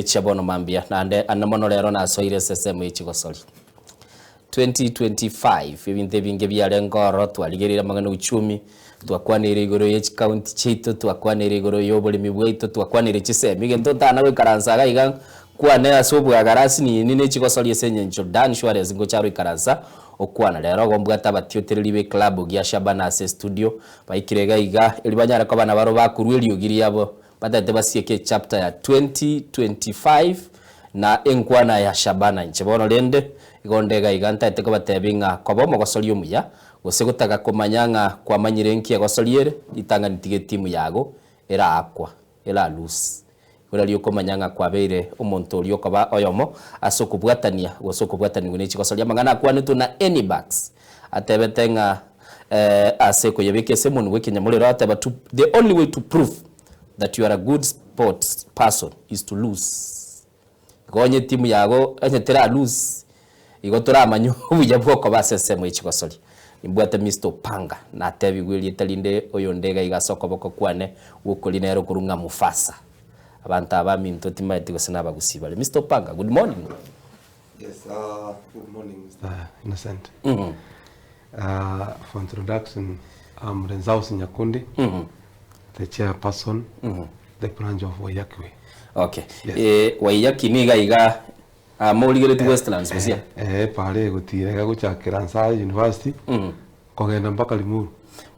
ibere chia bono mambia, naende ane mono rero nasoire ase esemo ye chigosori. 2025 ebinto ebinge biarenge ororo, twarigereire amang'ana ochumi, twakwaneire igoro ye chikaunti chiaito, twakwaneire igoro ya oboremi bwaito, twakwaneire chisemi, egento ntana goikaransa iga iga nkwane ase obwagara ase nini ne chigosori ase eng'encho Dan Suarez ngocha aroikaransa okwana. Rero igo mbwate abatiotereri be club gia Shabana ase estudio, baikire iga iga eri banyare koba nabaro bakorwa eriogi riabo Batete basieke echapter ya 2025 na enkwana ya Shabana inche bono rende igo nde iga iga ntaete kobatebia ng'a koba omogosori omuya gose gotaka komanya ng'a kwamanyire nki egosori ere ritang'ani tiga etimu yago eraakwa era lose igo nario okomanya ng'a kwabeire omonto oria okoba oyomo ase okobwatania gose okobwatanigwa ne chigosori amang'ana akwanetwe na Enibax atebete ng'a ase koyebeka ase emonwa bw'ekenyamorero ateba to the only way to prove that you are a good sports person is to lose. Igo onye etimu yago onye tera lose igo toramanye obuya bw'okoba ase ensemo ye chigosori. Nimbwate Mister Opanga natebigwe erieta rinde oyonde iga iga ase okoboko kwane gwokoria nere okorwa ng'a Mufasa. Abanto aba aminto timaeti gose nabagusii bare. Mister Opanga, good morning. Yes, good morning Mr. Innocent. For introduction, I'm Renzaus Nyakundi, the chairperson, the branch of Waiyaki Way. Okay. Yes. Eh, Waiyaki niga iga amo origeretie Westlands gose? Eh, pare egotira iga gochakera Nsayo University, kogenda mpaka Limuru.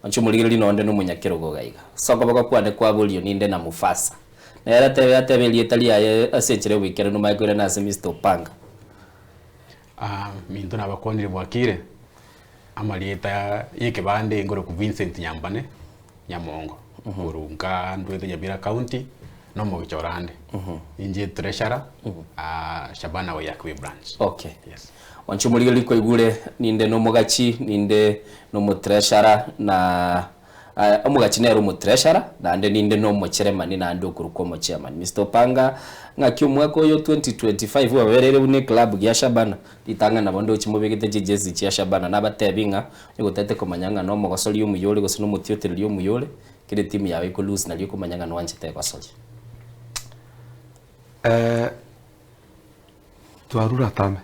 Inche omorigereria nonde nomonyakerogo iga iga. Ase okoboko kwane kwa borio ninde na Mufasa. Nere atebe atebe erieta riaye ase enchera y'oboikeranu omanye koirana ase Mister Opanga. Aa minto nabakwanire bwakire, amarieta y'ekebande nkorokwa Vincent Nyambane Nyamongo, korwa nka ndwete Nyamira county, na omogicha orande. Inche treasurer, Shabana Waiyaki Way branch. Okay. Yes. Mwanche omorigereria kwaigure ninde nomogachi, ninde nomotreasurer na Omogachi nere omotreasurer, naende ninde nomocheremani naende okorokwa omochairman. Mister Opanga, ng'aki omwaka oyo 2025 bwabereire buna eclub gia Shabana? Ritang'ani nabo ndoche mobegete chijezi chia Shabana, nabatebi ng'a onye gotete komanya ng'a nomogosori omuya ore gose nomotiotereri omuya ore, kera etimu yao eko lose nario okomanya ng'a nwanchete egosoria. Twarure atambe.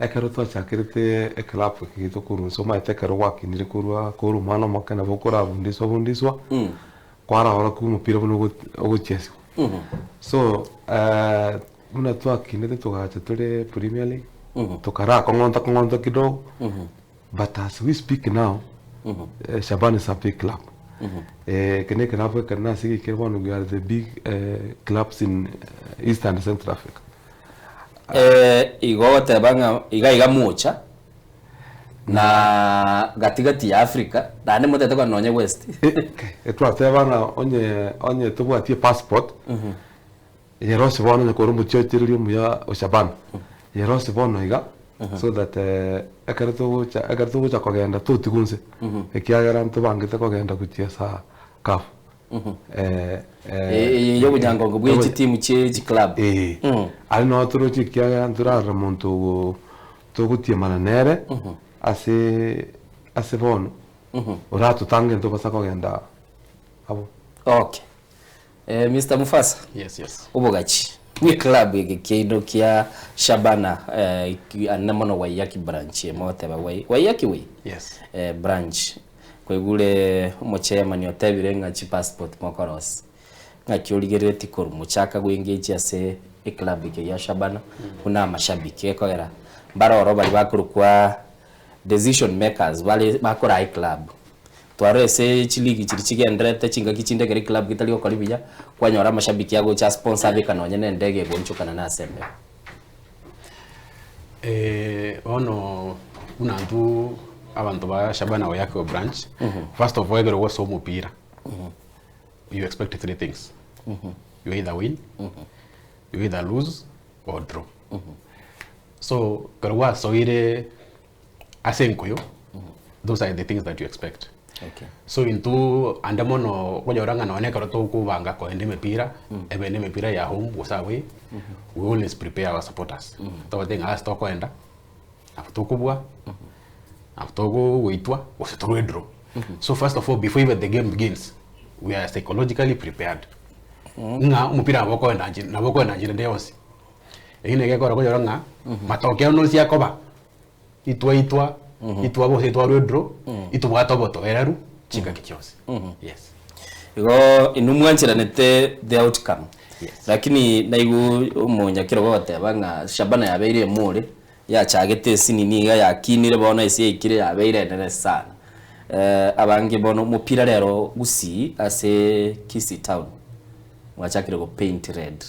Ekero twachakerete eclub eke giaito korwa inse omanyete ekero gwakinire korwa kore omwana omoke nabo okorabundiswa bundiswa, kwaraorokiwa omopira buna ogo ogochesiwa. So buna twakinete togacha tore premier league, tokarakong'onta kong'onta kidogo, but as we speak now, Shabana is a big club. Eke na eclub ekenene ase egekire bono we are the big clubs in East and Central Africa. Igo ogoteba ng'a iga iga mocha, na gati gati ya Africa, naende motete korwa nonye West. Etwateba ng'a onye onye tobwati epassport, yerosie bono onye kore omochiochereria omuya o Shabana, yerosie bono iga, so that ekero togocha ekero togocha kogenda totigwa inse, ekiagera ntobangete kogenda gochiesa CAF. Eye y'obonyangongo bwe chitimu chie chiclub. Ee, aria noo toroche ekiagera ntorarora monto ogo togotiemana nere ase ase bono, oratotange ntobasa kogenda abwo. Okay. Mister Mufasa, Yes, yes. obogachi bwe club eke kiaino kia Shabana anene mono Waiyaki branch mogoteba Waiyaki way? Yes. Branch. Kwaigure omochairman otebire ng'a chipassport mokorosia, ng'aki origereretie korwa mochaka goengage ase eclub eke gia Shabana buna amashabiki gekogera mbare oro baria bakorokwa decision makers bare bakoraa eclub. Twarora ase chiligi chiria chigendererete chingaki chinde ekero eclub getari gokora buya, kwanyora amashabiki agocha asponsor abeka nonye na endege egoonchokana na ase embeo. Bono buna intwe abanto ba Shabana Waiyaki branch, first of all ekero gose omopira, you expect three things, you either win, you either lose or draw. So ekero gwasoire ase enkoyo, those are the things that you expect. Okay. So intwe ande mono okonyora ng'a nonye ekero tokobanga koenda emepira, ebe ne emepira ya home gose away, we always prepare our supporters. Tobatebie ng'a ase tokoenda, nabo tokobua, nabo togoitwa, gose torwe draw. So first of all before even the game begins, we are psychologically prepared. Ng'a omopira nabo okoenda nchera nabo okoenda nchera ende yonsi. Eyio nere ekero okonyora ng'a matokeo nonsi akoba, itwaitwa, itwaba gose twarwa edraw, itobwate obotoereru chingaki chionsi, yes. Igo inwe mwancheranete the outcome. Yes. Lakini naigwe omonyakerogo ogoteba ng'a Shabana yabeire emore, yachagete esinini iga yakinire bono ase yaikire yabeire enene sana. Abange bono omopira rero Gusii ase Kisii town mwachakire go paint red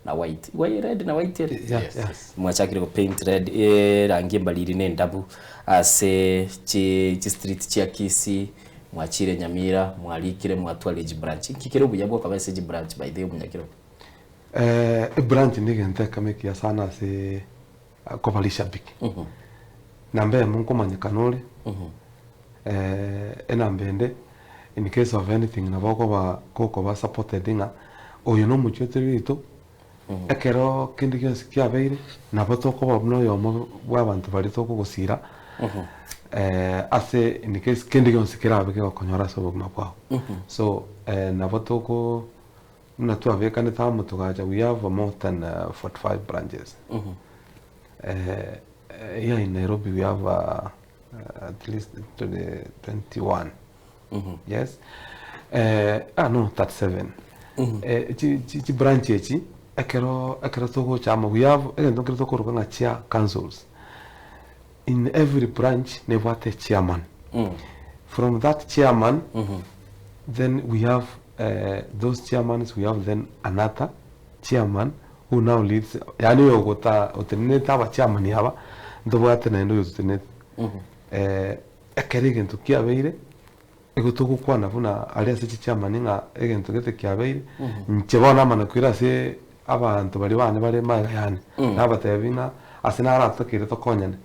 na white. Igwa eye red na white ere? Yeah, Yes, yeah. yes. Mwachakire go paint red erangi embariri na endabu ase chi chistreet chia Kisii, mwachire Nyamira, mwarikire mwatwarire chibranch. Inki kere obuya bwa okoba ase chibranch by the way omonyakerogo? Ebranch negento ekemo ekiya sana ase koba rishabiki. Namba eyemo nkomanyekana ore, enamba ende in case of anything nabo okoba gokoba supported ng'a oyo na omochweteri oito, ekero kende gionsi kiabeire nabo tokoba buna oyomo bwa abanto baria tokogosira ase in case kende gionsi kerabe kegokonyora ase obogima bwao. So nabo toko Buna twabekanete amo togacha we have more than 45 branches here in Nairobi we have at least 21 yes ah no 37 chi branch echi ekero ekero togocha amo we have egento nkere tokoroka ng'a chair councils in every branch nebwate chairman from that chairman then we have Those chairmans we have then another chairman who now leads yaani oyo ogota otenenete aba chairman aba ntobwate naende oyo ototenenete ekero egento kiabeire igo togokwana buna aria ase chichairman ng'a egento gete kiabeire inche bono namana koira ase abanto baria bane bare magega yane nabatebi ng'a ase naratokeire tokonyane.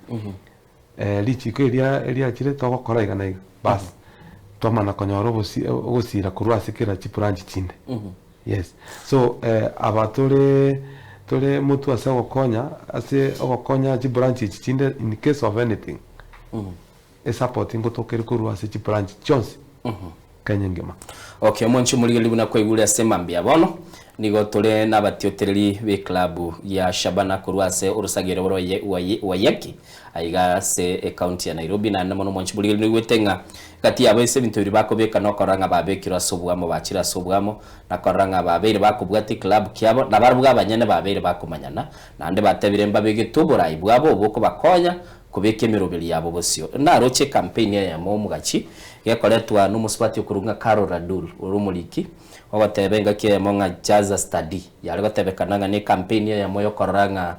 Richiiko eria eriachire togokora iga na iga, bas, twamana konyora obosi ogosira korwa ase kera chibranch chinde. Yes. So aba tore tore motwe ase ogokonya ase ogokonya chibranch echi chinde in case of anything, esupport ngotoka ere korwa ase chibranch chionsi Kenya engima. Okay, omonche omorigereria buna kwaigure ase mambia bono, nigo tore nabatiotereri b'eclub ya Shabana korwa ase orosagere rwa Waiyaki aiga ase ecounty ya Nairobi. Naende mono omonche omorigereria noigwete ng'a gati yabo ase ebinto biria bakobeka nokorora ng'a babekirwe ase oboamo bachire ase oboamo na korora ng'a babeire bakobwata eclub kiabo nabarabwo abanyene babeire bakomanyana naende batebire mbabegete oborai bwabo obokobakonya Kobeka emeroberi yabo bosio. Naroche ekampeini eyemo omogachi, gekoretwa nomosubati okorokwa ng'a Carol Radull, ore omoriki, ogoteba engaki eyemo ng'a Jaza Study, yare gotebekana ng'a nekampeini eyemo yokorora ng'a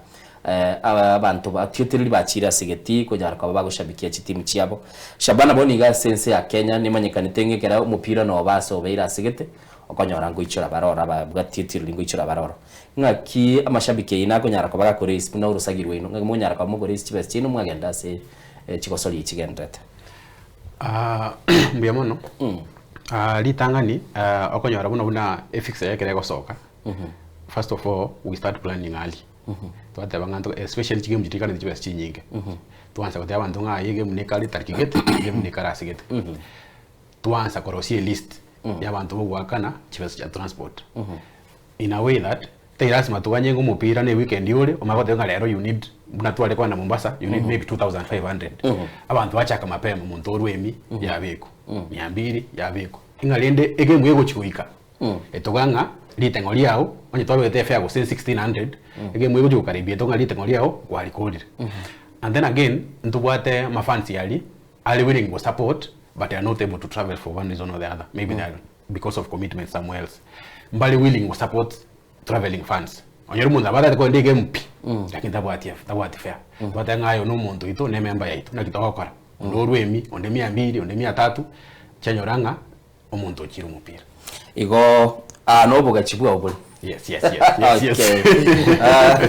abanto batiotereri bachire ase egetii konyara koba bagoshabikia chitimu chiabo. Shabana bono iga ase ense ya Kenya nemanyekanete ng'a ekero omopira noba ase obeire ase gete, okonyora ngoichora bare oro ababwatiotereri ngoichora bare oro. Ng'aki amashabiki aino akonyara koba gakoraise buna orosagi rwaino? Ng'aki monyara koba mokoraise chibesa chiaino mwagenda ase chigosori echi chigendererete? Mbuya mono. Ritang'ani okonyora buna buna efixture ekero egosoka, first of all we start planning early. Twateba ng'a nto especially chigame chiria chikaneti chibesa chinyinge, twansa gotebia abanto ng'a aye egame nekare tariki gete, egame nekare ase gete. Twansa korosia elist ya abanto bogoakana chibesa chia transport. In a way that tari lasima toganye ng'a omopira ne weekend ore omanye goteba ng'a rero you need buna tware kogenda Mombasa you need maybe 2500 abanto bachaka mapema omonto orwa emi yabekwa mia mbiri yabekwa ing'a rende egame egochi goika etoka ng'a riteng'o riao onye twabegete efare gose 1600 egame egochi gokaribia etoka ng'a riteng'o riao kwarikorire and then again ntobwate amafansi aria are willing go support but they are not able to travel for one reason or the other maybe they are because of commitment somewhere else mbare willing go support travelling funds onyore omonto nabo atagete kogenda egame pi lakini tabwati tabwati fare twateba ng'a aye one omonto oito ne emember yaito naki togokora onde orwe emi onde mia mbiri onde mia tatu chianyora ng'a omonto ochire omopira. Igo aa nobogachi bwao bore. Yes yes yes yes yes. Okay. Ah,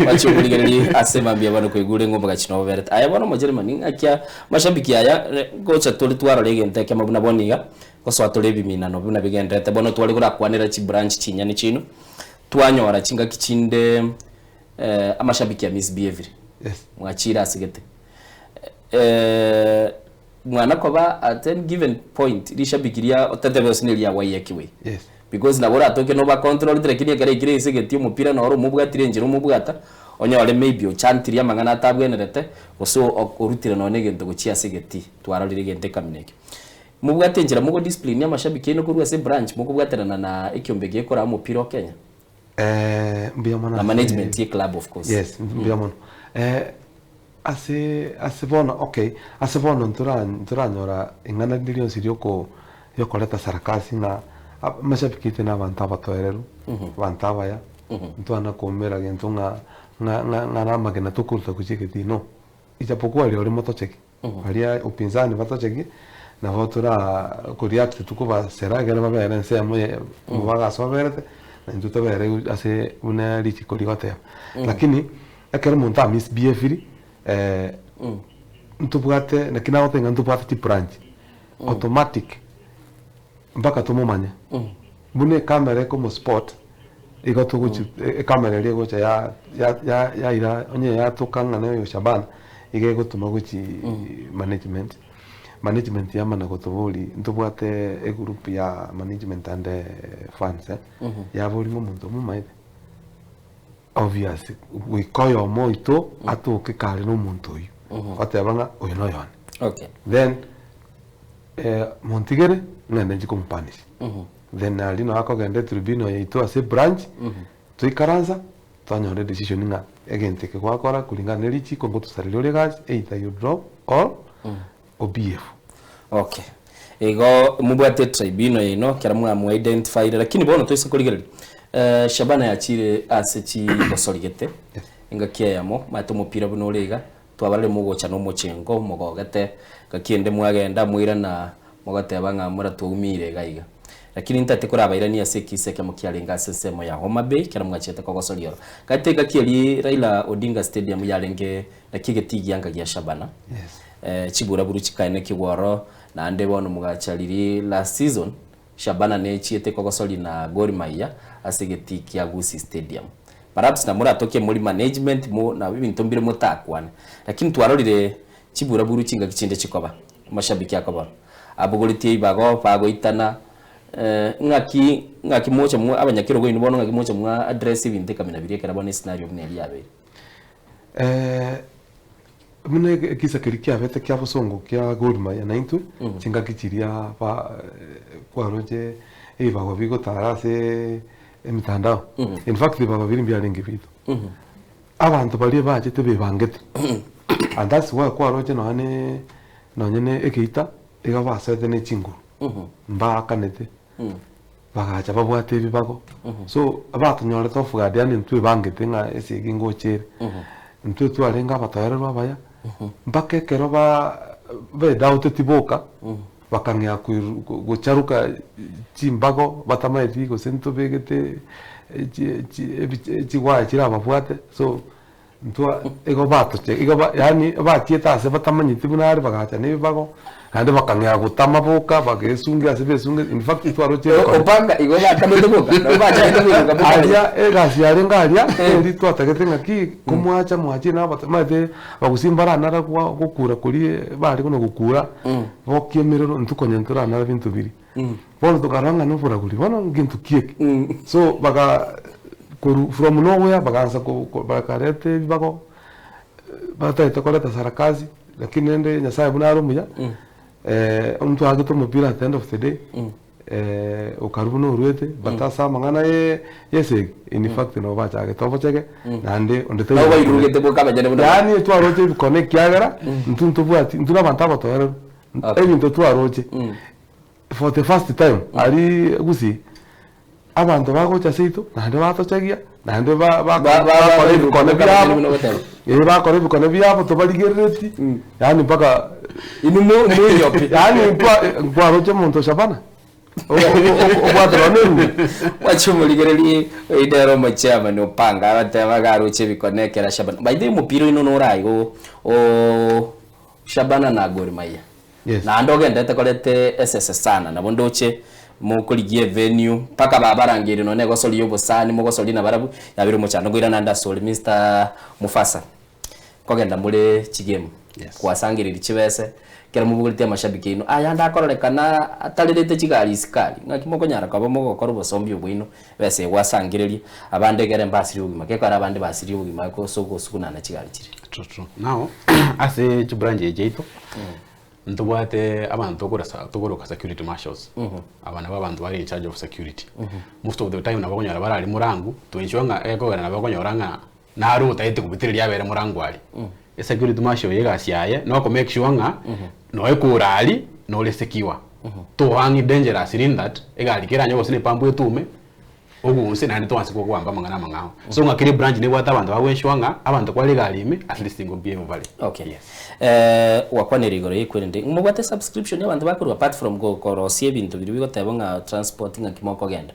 Wacha omorigererie ase mambia bono koigure ng'a obogachi noboberete. Aye bono omojeremani ng'aki amashabiki aya eh, gocha tore twarora egento ekemo buna bono iga, gosoa tore ebiminano buna bigendererete bono tware korakwanera chibranch chinyene chiaino, twanyora chingaki chinde eh, amashabiki a misbehavire. Yes. Mwachire ase gete. Eh, mwana koba at any given point rishabiki ria otetebe gose neria YAQA. Yes. Because nabo oratoke noba controlete lakini ekero aikire ase egeti omopira noro omobwatire enchera omobwata, onyore maybe ochantirie amang'ana atabwenerete, gose orutire nonye na egento gochia ase egetii, twarorire egento ekamina ekio. Mobwate enchera mogo discipline amashabiki aino korwa ase ebranch mokobwaterana na ekiombe gekoraa omopira o Kenya? Mbuya mono Na ase management ye club of course. Yes, mbuya mono. Ase ase bono okay, ase bono ntora ntoranyora ing'ana rinde rionsi rioko riokoreta sarakasi ng'a amashabiki aito na abanto abatoereru, abanto abaya, ntwana koumera gento ng'a ng'a ng'a ng'a namagena tokoruta gochia egetii no. Ijapokuwa rirorio motocheki, baria upinzani batocheki, nabo tora koreact tokobasera ekero babere ensemo ye bagaso baberete, na intwe tobere ase buna richiko rigoteba. Lakini. Ekero omonto a misbehaviri ntobwate naki nagoteba ng'a ntobwate chibranch automatic mpaka tomomanye. Buna ecamera ekomospot igo togochi ecamera eria egocha ya ya ya yaira onye yatoka ng'a na oyo Shabana iga egotoma gochi management, management yamana gotoboria ntobwate egroup ya management and fans yaboria ng'a omonto omomaete. Obvious, goika oyomo oito atoke kare nomonto oyio, oteba ng'a oyo noyone. Okay. Then montigere ng'ende nchie komopunish. Then aria nabo akogenda etribunal yaito ase ebranch, toikaransa, twanyora edecision ng'a egento eke gwakora kulingana ne richiko ngotosareria ore egasi either you drop or obf. Okay. Igo mobwate tribunal yaino ekero mwa identifyire lakini bono toise korigereria eh, Shabana yachire ase chigosori gete engaki eyemo omanyete omopira buna ore iga twabarire mogocha na omochengo mogogete engaki ende mwagenda mwairana mogoteba ng'a moratwaumire iga iga. Lakini ntagete korabairanie ase ekisa ekemo kiarenge ase ensemo ya Homa Bay ekero mwachete kogosoria oro. Gati engaki eria Raila Odinga Stadium yarenge Naki egetii gianga gia Shabana chiburaburu chikaenekigwa oro, naende bono mogacha riria last season Shabana nechiete kogosoria na Gor Mahia ase egetii kia Gusii Stadium. Perhaps namoratokie mori management mo na ebinto mbire motakwane lakini twarorire chiburaburu chingaki chinde chikoba amashabiki akoba abogoretie ibago bagoitana ng'aki ng'aki mocha mwa abanyakerogo inwe bono ng'aki mocha mwa address ebinto ekamina biria ekero bono escenario buna eria yabeire. Buna ekisa keria kiabete kia bosongo kia Gor Mahia naintwe, chingaki chiria ba kwaroche ebibago bigotara ase emitandao, in fact ebibago biria mbiarenge ebito. Abanto baria bachete bebangete, and that's why kwaroche nonya ne nonye ne egeita, iga basoete ne chinguru, mbaakanete. Bagacha babwate ebibago. So, abatonyorete off guard yaani ntwebangete ng'a esegi ngocha ere. Intwe twarenge abatoererwa abaya, mpaka ekero ba bedoubteti boka, bakang'ea koiru gocharuka chimbago batamaeti gose ntobegete chi chi ebi chigwaya chirababwate, so Intwe igo batoche igo ba yaani bachiete ase batamanyeti buna are bagacha na ebibago, naende bakang'ea gotama boka bagesungia ase besunge in fact twaroche ebikone. Opanga igo batamete boka nabo bachagete koiroka boka Aria egasi yarenge aria, eri twatagete ng'aki komwacha mwachire na abata omanyete abagusii mbaranara gwa gokura koria bare buna gokura, bokia emerero intwe konya ntoranara binto biria. Bono tokarora ng'a noboragori, bono ngento ki eke? So baka korwa from nowhere bakaansa ko ko bakareta ebibago, batagete koreta sarakasi, lakini rende nyasaye buna are omuya, ntwagete omopira at the end of the day, okarwa buna orwete, but ase amang'ana ye esegi, in fact nabo bachagete obochege, naende onde taiyo Nabo bairurugete boka abanyene buna yaani twaroche ebikone ekiagera, intwe ntobwati intwe na abanto abatoereru. Okay. Ebinto twaroche for the first time aria gusii, abanto bagocha seito naende batochagia naende ba- ba- Ba- ba- bakora ebikone ba- biabo buna ogoteba. eh, bakora ebikone biabo tobarigerereti yaani mpaka Inwe mo- moinyoke. yaani ntwa nkwaroche omonto Shabana obwate nonya erumi. Mwache omorigererie oyo nere omochairman opanga agoteba iga aroche ebikone ekero Shabana. By the way omopira oino nore iga oo Shabana na Gor Mahia. Yes. Naende ogenderete korete esese sana nabo ndoche mokorigia evenue mpaka babarangeire nonya egosori ya obosani mogosoria nabarabwo yabeire omochando nkoirana naende asore Mister Mufasa nkogenda more chigame. Yes. Kwasangereiri chibese, ekero mobogoretie amashabiki aino, ayande akororekana atarerete chigari isiko aria, ng'aki mokonyara koba mogokora obosombi obwaino, ebesa eye gwasangereria, abande egere mbasirie obogima, gekogera abande basirie obogima ase ogosugunana chigari chiria. True, true. Now, ase chibranch echi chiaito, ntobwate abanto tokora sa tokoroka security marshals. Aba nabo abanto bare in charge of security. Most of the time nabo okonyora bare aria morangu, to ensure ng'a ekogera nabo okonyora ng'a naro otaete kobitireria abere morangu aria. Esecurity marshal oyo egasi yaye noko make sure ng'a noe kore aria nore secure. Tohang dangerous in that egari keranyore gose ne epampu etume ogunse naende toanse kogwamba amang'ana amang'ao. So ng'a kera ebranch nebwate abanto bago ensure ng'a abanto kware egari ime at least ngo behave bare. Okay. Yes. Gwakwanire igoro y'ekwerende, mobwate subscription y'abanto bakorwa apart from korosia ebinto biria bigoteba ng'a transport ng'aki mokogenda?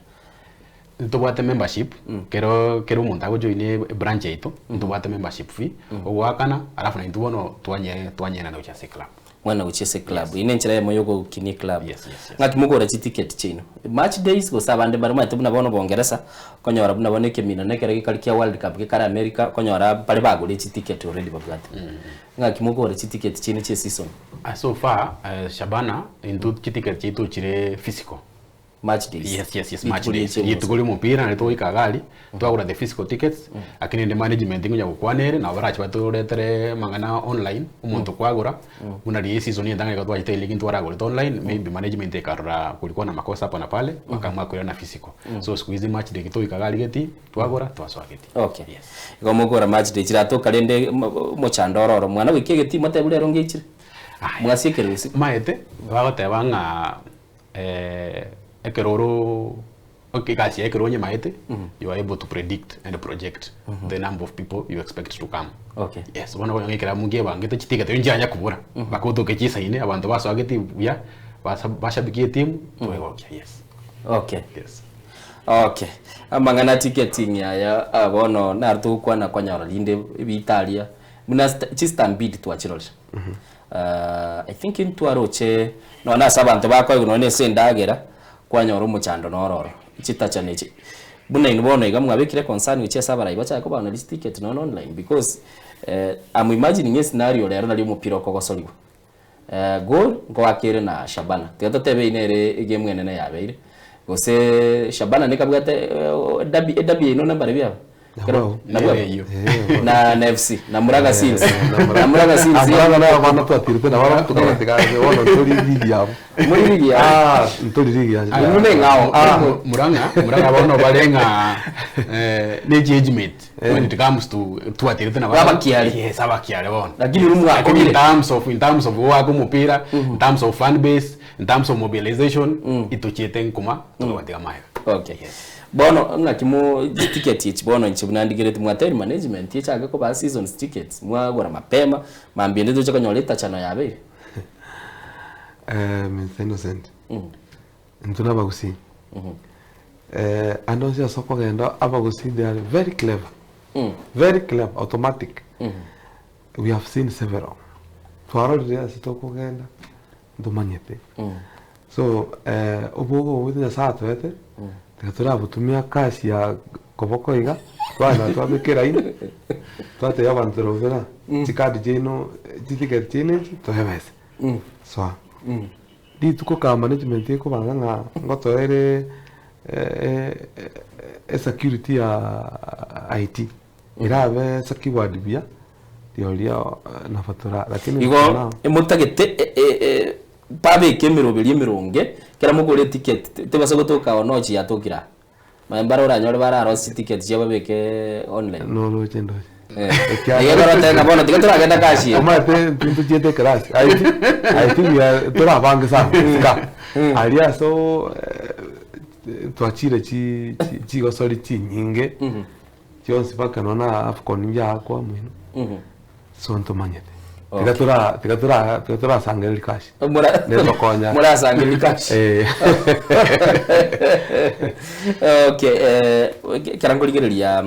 Ntobwate membership, kero kera omonto agojoin ebranch yaito, ntobwate membership fee, ogoakana alafu naintwe bono twanye twanyenana gochia ase eclub. Mwana gochia ase eclub. Eyio nenchera eyemo yogokinia eclub. Yes, yes, yes. Ng'aki mogora chiticket chiaino? Match days gose abande mbare omanyete buna bono bongeresa, okonyora buna bono ekemina na ekero gekari kia world cup gekare America, okonyora mbare bagorire chiticket already babwate. Ng'aki mogora chiticket chiaino chia eseason? So far, Shabana, intwe chiticket chiaito chire physical. Match days. Yes, yes, yes, match Rituko days. rie Rituko ria omopira nario togoika iga aria, twagora the physical tickets, lakini rende management ngonya gokwana ere, nabo barache batoretere amang'ana online, omonto kwagora, buna riria eseason entang'ani ekero twachete eligi ntwaragorete online, maybe management ekarora kulikuwa na makosa hapa na pale, bakaamua koirana physical. So siku hizi match day togoika iga aria geti, twagora, twasoa geti. Okay. Yes. Igo mogora match day chiratoka rende omochando oro oro mwana goika egetii motebie rero ngeichire. Aya. Mwasiekire gose? Maete, bagoteba ng'a Ekero oro egasi yaye ekero onyemaete, you are able to predict and project the number of people you expect to come. Okay. Yes, bono okonyora ng'a ekero mokebangete chiticket erio nchianya kobora, mpaka otoke chisaine abanto basoagete buya, basa bashabikie etimu, twegokia, yes. Okay. Yes. Okay. Amang'ana ticketing aya ah, bono naro togokwana konyora rinde ebiita aria buna chistampede twachirorire. I think ntwaroche nonya ase abanto bakoigwa nonya ase endagera, kwanyora omochando noro oro, chitachani echi. Buna inwe bono iga mwabekire concern gochia ase abarai bachake kobaoneria chiticket nonya online because I'm imagining escenario rero nario omopira okogosorigwa. Gor nkoaka ere na Shabana, tiga totebe eyio nere egame enene yabeire, gose Shabana nekabwate edabi edabi yaino nabarabwo aba? Nabwo. Nabwo. Nere eyio. Na na FC na Murang'a Seals. Na Murang'a Seals. Amurang'a nayo abana twatirete nabo abana tukabatiga ase bono ntori ligi yabo. Muri ligi yabo. Ah, ntori ligi yabo. Aya. Mune ng'ao. Ah, Murang'a, Murang'a bono bare ng'a eh, ne chi age mate when it comes to twatirete nabo. Abakiare. Yes, abakiare bono. Lakini ru Lakini mwakobire. in terms of in terms of goaka omopira, in terms of fan base, in terms of mobilization, itochiete nkuma tokabatiga magega. Okay. Yes. Bono ng'aki mo chiticket echi bono inche buna ndigereti mwatebire management echake kobaa seasons tickets mwagora mapema mambia ende toche konyora etachano yabeire. Mr Innocent, intwe na abagusii, ande onsi ase okogenda abagusii they are very clever, very clever, automatic. We have seen several. Twarorire ase tokogenda, ntomanyete. So obwogo obo Nyasaye atoete, tiga torabotumia kasi ya koboko iga, twagenda twabeka eraini, twatebia abanto torobera chikadi chiaino chiticket chiaino echi toe ebesa. Soa. Rituko ka management ekobanga ng'a ngotoere esecurity ya IT, Erabe secured buya, rirorio nabo tora lakini Igo for now. emotagete babeke emeroberio emeronge, ekero mogore eticket tebasa gotoka oo nochi yatokire aa. Manya mbare oranyore bararosie chiticket chiabo babeke online. Noroche ndoche. Ekiagera Ekero orotebe ng'a bono tiga toragenda cash eye. Omanyete intwe ntochiete eclass, I think, I think we are torabange sana gosika aria ase oo twachire chi chigosori chinyinge. Chionsi mpaka nonya na Afcon njaakwa moino so ntomanyete. Tiga tora tiga tora tiga torasangereria cash. Mora- Netokonya. Morasangereria cash. Eh. Okay, eh, ekero nkorigereria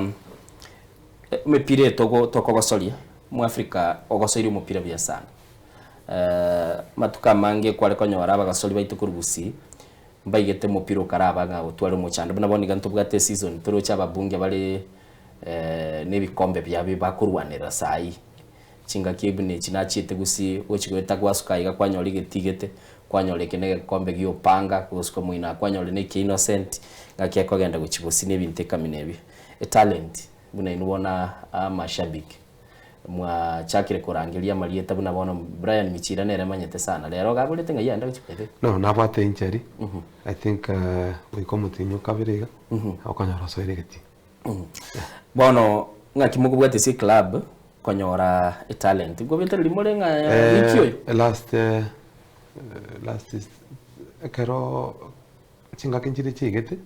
emepira eye togo tokogosoria, Omoafrika ogosoirie omopira buya sana. Amatuko amange kware konyora abagasori baito korwa Gusii, Mbaigete omopira okaraba ng'a otware omochando. Buna bono iga ntobwate eseason toroche ababunge bare nebikombe biabo ebi bakorwanerera saii. Chingaki buna echi nachiete gusii gochi goeta gwasuka aiga kwanyora egetigete, kwanyora eke na egekombe gia opanga, gosuka moino aa kwanyora na ekia Innocent, ngaki ekogenda gochia bosio na ebinto ekamina ebio. Etalent buna inwe bono amashabiki mwachakire korangeria amarieta buna bono Brian Michira nere manyete sana, rero iga aborete ng'ai aenda gochia by the way? No, nabwate injury, I think goika omotienyi o kabere iga, okonyora osoire egetii. Bono ng'aki mokobwata ase eclub konyora etalent? Nkobetereri more ng'a wiki oyo? Last last ekero chingaki nchire chiaigete,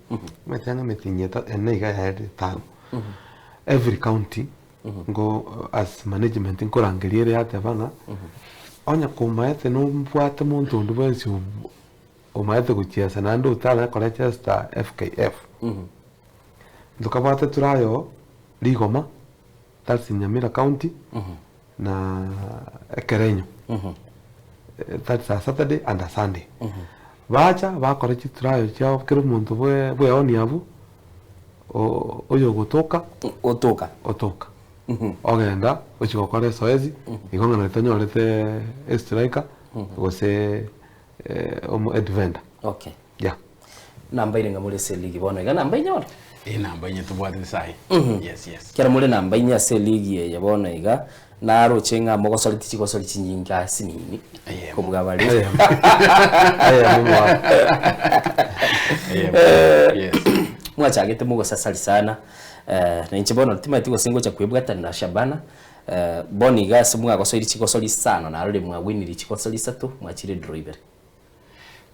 omanyete ang'e emetienyi ene iga yaerire etano, every county nko as management nkorangeria ere yateba ng'a, onye komaete nobwate monto onde bwensi omaete gochiesa naende otanyare korechesta FKF. Ntokabwate turayo rigoma, that's in Nyamira county, na Ekerenyo, that's a Saturday and a Sunday. Bacha bakora chiturayo chiabo kera omonto bwe bweonia abwo, o- oyogotoka Otoka. otoka. Ogenda ochia gokora ezoezi, igo ng'a nari tonyorete estriker gose omo edefender. Okay. Yeah. Namba ire ng'a more ase eligi bono iga namba inye bono? Ee namba inye tobwatete sahi. Yes yes. Ekero more namba inye ase eligi eye bono iga, naroche ng'a mogosoreti chigosori chinyinge ase nini Eyemo. kobua baria. Eyemo. Eyemo mwabo. Eyemo. Yes. Mwachagete mogosasari sana, na inche bono timanyeti gose ngocha kwebwatana na Shabana, bono iga ase mwagosoire chigosori isano narorire mwawinire chigosori isato, mwachire edraw ibere.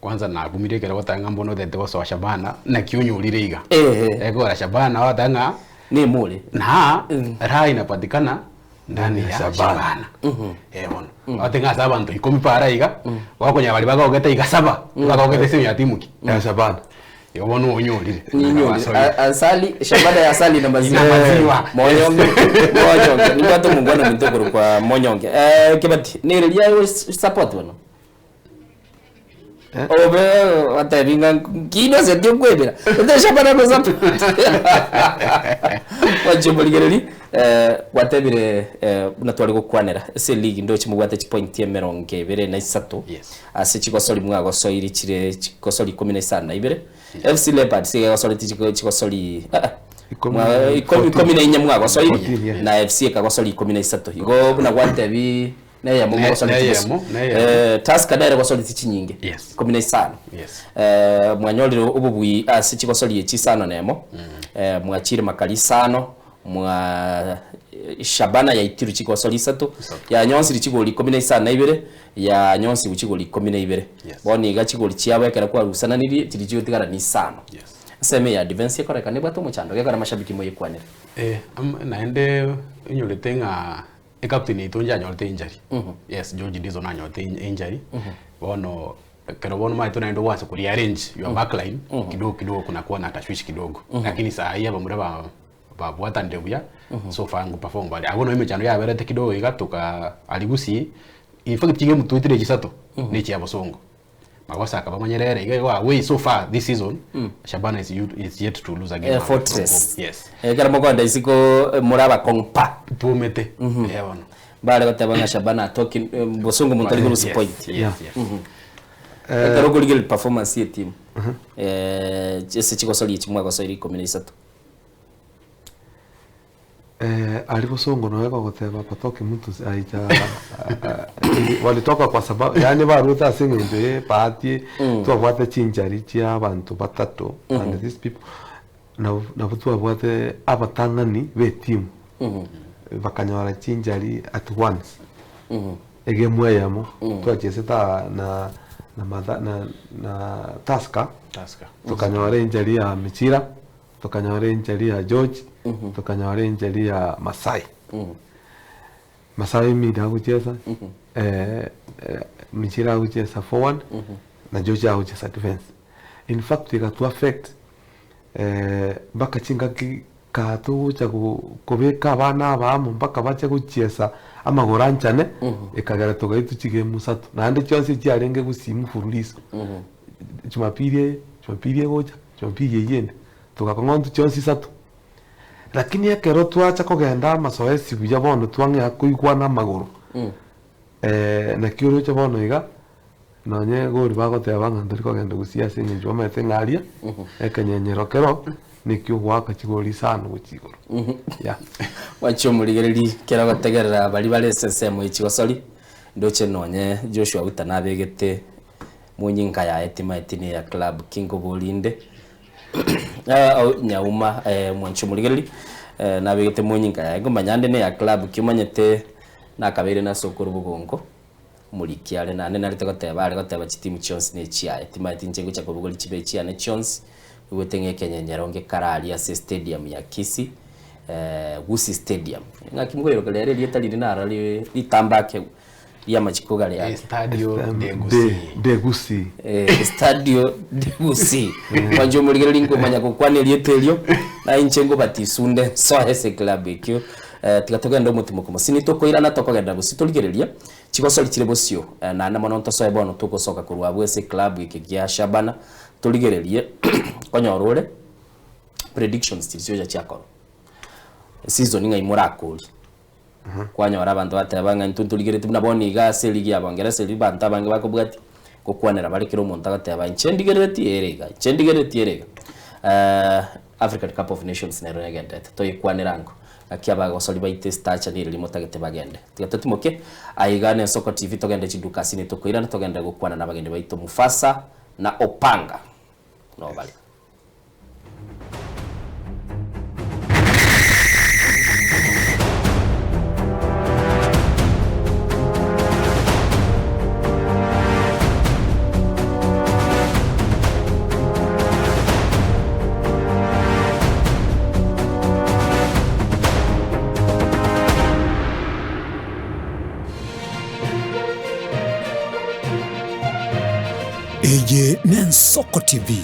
Kwanza nakumire ekero ogoteba ng'a mbono otagete gosoa Shabana, naki onyorire iga. Ehe. Ekogera Shabana ogoteba ng'a Nemore. na raha inapatikana ndani ya Shabana. Shabana. Eh bono. Ogoteba ng'a ase abanto ikomi para iga, gokonyora baria bagogete iga saba, bagogete ase ya timu ki? Ya Shabana. Igo bono onyorire. Ninyorire. Wasoire. Asali, Shabana ya asali na maziwa. Na maziwa. Monyonge. Monyonge. Nimbwate omongwana ominto okorokwa Monyonge. Eh, Kebati, nere riaye support bono? Obe batebi ng'a nki innocent okwebera oteshabana go support Mwanche omorigereri gwatebire buna tware gokwanera ase eleague ndoche mobwate chipointi emerongo ebere na isato Yes. ase chigosori mwagosoiri chire chigosori ikomi na isano na ibere FC Leopards iga egosoreti chigosori Ikomi mwa na ikomi 14. ikomi na inye mwagosoiri 14, yeah. na FC ekagosori ikomi na isato igo buna gwatebi Neyemo Ne- mogosoreti neyemo, gose. neyemo. Eh, Tusker nere gosoreti chinyinge Yes. ikomi na isano. Yes. Eh, mwanyorire obobui ase chigosori echi isano na emo. Eh, mwachire makari isano, mwa Shabana yaitirwe chigosori isato, Isato. yanyonsire chigori ikomi na isano na ibere, yanyonsigwe chigori ikomi na ibere. Yes. Bono iga chigori chiabo ekero kwarusananirie, chiri chigotigara ni isano. Yes. Ensemo eye ya defense ekorekana ebwate omochando, gekora amashabiki moyekwanere. Eh, am- naende onyorete ng'a Ecaptain yaito inche anyorete injury, yes George Dizon anyorete injury, bono ekero bono omanyete naende oanse ko rearrange your back line kidogo kidogo kunakuwa na tashwishi kidogo, lakini sahi abamura ba babwatanire buya so far ngo perform bare, abwo nabo emechando yaberete kidogo iga toka aria gusii, in fact chigame twaetire chisato, na echia bosongo. Magoso akaba amanyerere iga igo away so far this season Shabana is, is yet to lose a game Eh, away from Fortress. home. Yes. Ekero mokoenda isiko eh, more abakong'u pa Twomete. Eh bono. mbare goteba ng'a Shabana atoki eh, bosongo monto ari korusia Yes, point Yes, Yeah. yes. ekero okorigereria performance ye team eh, ase chigosoria echi mwagosoire ikomi na isato Aria bosongo nonya bagoteba patoke mtu aicha walitoka kwa sababu yaani barwete ase eng'encho ye ebahati twabwate chinchari chia abanto batato and these people nabo nabo twabwate abatang'ani be etimu bakanyora chinchari at once egemu eyemo twachesete aa na na matha na na Tusker Tusker. tokanyora enchari ya Michira. Tokanyora enchari ya George, tokanyora enchari ya Masai. Masai mid agochiesa, Michira agochiesa forward, na George agochiesa defense. In fact egatu affect mpaka chingaki kaa togocha kobeka abana aba amo mpaka bache gochiesa amagoro anchane, ekagera togaitwa chigame isato. Naende chionsi echiarenge gusii mfululizo, Jumapili eye, Jumapili egocha. Jumapili eyio ende, togakong'ontwa chionsi isato. Lakini ekero twacha kogenda amasoesi buya bono twang'ea koigwana amagoro, naki oroche bono iga, nonye gori bagoteba ng'a ntori kogenda gusii ase eng'encho bamaete ng'a aria, ekenyenyero kero, neki ogoaka chigori isano gochia igoro, yeah. Gwacha omorigereria kera ogotegerera baria bare ase ensemo ye chigosori, ndoche nonye Joshua Uta nabegete monyinga yaye timaeti neya club ki nkoborinde. Nyauma mwanche omorigereria, nabegete monyinga yaye nkomanya ande neya club ki omanyete nakabeire nase okorwa bogongo, omoriki are naende narete goteba are goteba chitimu chionsi ne chiaye timaeti inche ngocha kobogoria chibe chiane chionsi, igwete ng'a ekenyenyero ngekare aria ase estadium ya Kisii, Gusii Stadium. Ng'aki mokoiroka rero erieta riria naro ritambe ake. ri'amachiko gare ake. Estadio de Gusii. De Gusii. Estadio de Gusii. Mwanche omorigereria nkomanya gokwana erieta erio, na inche ngobatisunde nsoe ase eclub ekio. Tiga togende omotimoko mosini tokoirana tokogenda gose torigereria chigosori chire bosio naende mono ntosoe bono togosoka korwa abwo ase eclub eke gia Shabana torigererie konyora ore predictions chiria chiocha chiakorwa. Season ng'ai morakorie. Kwanyora abanto bateba ng'a intwe ntorigeretie buna bono iga ase eligi ya Bongeresa eria abanto abange bakobwatia, gokwanera bare kera omonto agoteba inche ndigereretie ere iga, inche ndigereretie ere iga. African Cup of Nations nero negenderete, toyekwanera ango, naki abagosori baito estacha nere riria motagete bagende. Tiga totimoke aiga na Ensoko TV togende chiduka ase inwe tokoirana togende gokwana na abageni baito Mufasa na Opanga nobare. Eye n'Ensoko TV,